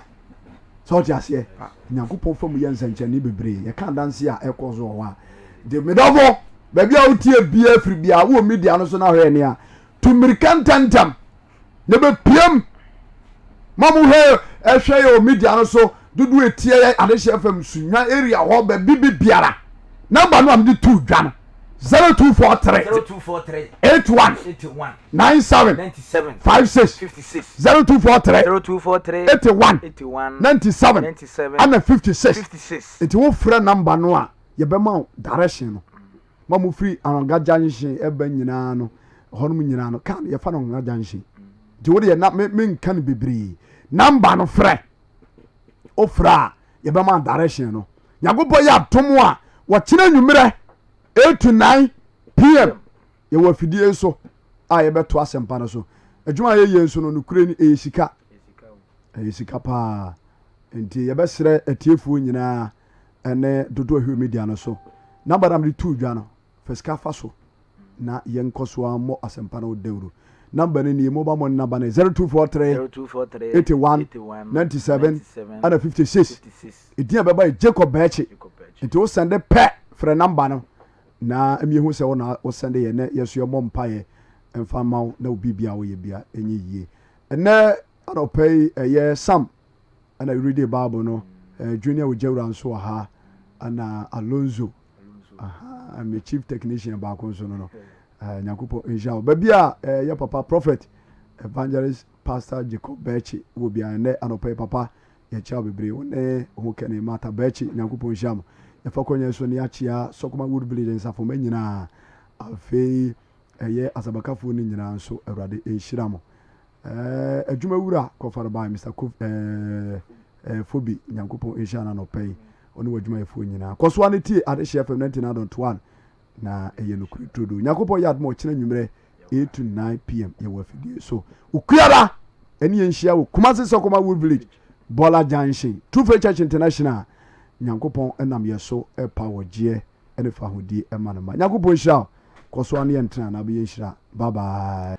Sɛ ɔte aseɛ, Nyankopɔn fa mu yɛ nsɛnkyerɛnne bebree. Yɛka adanse a ɛkɔ so wɔ hɔ a. Nti medɔfo, baabi a wotie biara firi biara, wowɔ media no so na hwɛ ne a, tu mmirika ntɛmntɛm na bɛpiem ma mo hwɛ ɛhwɛ yɛ wɔ media no so dodoɔ etie yɛ Adehyeɛ FM Sunya area hɔ baabi bi biara. Namba no a mede tu dwa no, 0243 0243 81 81 97 97 56. 56. 0243 0243 81 81 97 97 ana 56. 56. Nti wofrɛ number no a, yɛbɛma wo direction no. Ma mo firi Anɔga junction ɛba nyinaa no, hɔnom nyinaa no, kaa no yɛfa no Anɔga junction. Nti wo deɛ na me menka no bebree. Namba no frɛ. Wofrɛ a yɛbɛma direction no. Nyankopɔn yɛ atom a wɔkyena anwummerɛ 8 to 9 pm yɛwɔ afidie nso a yɛbɛto asɛmpa no so. Adwuma a yɛyɛ nso no nokorɛ ni ɛyɛ sika. Ɛyɛ sika paa. Nti yɛbɛsrɛ atiefoɔ nyinaa ɛne dodoɔ ɛhwɛ media no so. Namba na mede too dwa no fa sika fa so na yɛnkɔ so ara mmɔ asɛmpa no dawuro. Namba no nie, mobile money namba no 0243 81 97 ɛna 56. Edin a ɛbɛba yɛ Jacob Bɛɛkye. Nti wo sɛnde pɛ frɛ namba no na mmiehu sɛ wo na wo sɛnde yɛ nɛ yɛso yɛmmɔ mpaeɛ mfa mma wo na wo biribia a woyɛ bia ɛnyɛ yie. Ɛnɛ anɔpa yi ɛyɛ Sam ɛna yɛredi Bible no, Junior Ogyawura nso wɔ ha ɛna Alonzo Aha, me chief technician baako nso no no. Eh, Nyankopɔn nhyira wo. Baabi a eh, yɛ papa prophet evangelist pastor Jacob Bɛkye wɔ biara nnɛ anɔpa yi papa yɛkyia wo bebree wo ne ho kɛne Martha Bɛkye Nyankopɔn nhyira mo. Yɛfa kɔnyɛ so ne akyia Sɔkoma Wood Village nsafoma nyinaa. Afei ɛyɛ asabakafoɔ no nyinaa nso Awurade nhyira mo. Eh, adwuma wura kɔfar by Mr. Kof, eh, eh, Fobi, Nyankopɔn nhyira no anɔpa yi, ɔne w'adwumayɛfoɔ nyinaa. Kɔ so ara ne tie Adehye FM 99.1 na ɛyɛ nokorɛ turodoo. Nyankopɔn yɛ adom a ɔkyena nwummerɛ 8 to 9 pm yɛwɔ afidie so. Okuada ɛne yɛn nhyia wɔ Kumasi Sɔkɔma Wood Village, Bɔla Junction, True Faith Church International. Nyankopɔn nam yɛ so ɛpa wɔgyeɛ ɛne fahodie ɛma no ma. Nyankopɔn nhyira wo. Kɔ so ara ne yɛn tena na bɛyɛ nhyira. Bye bye.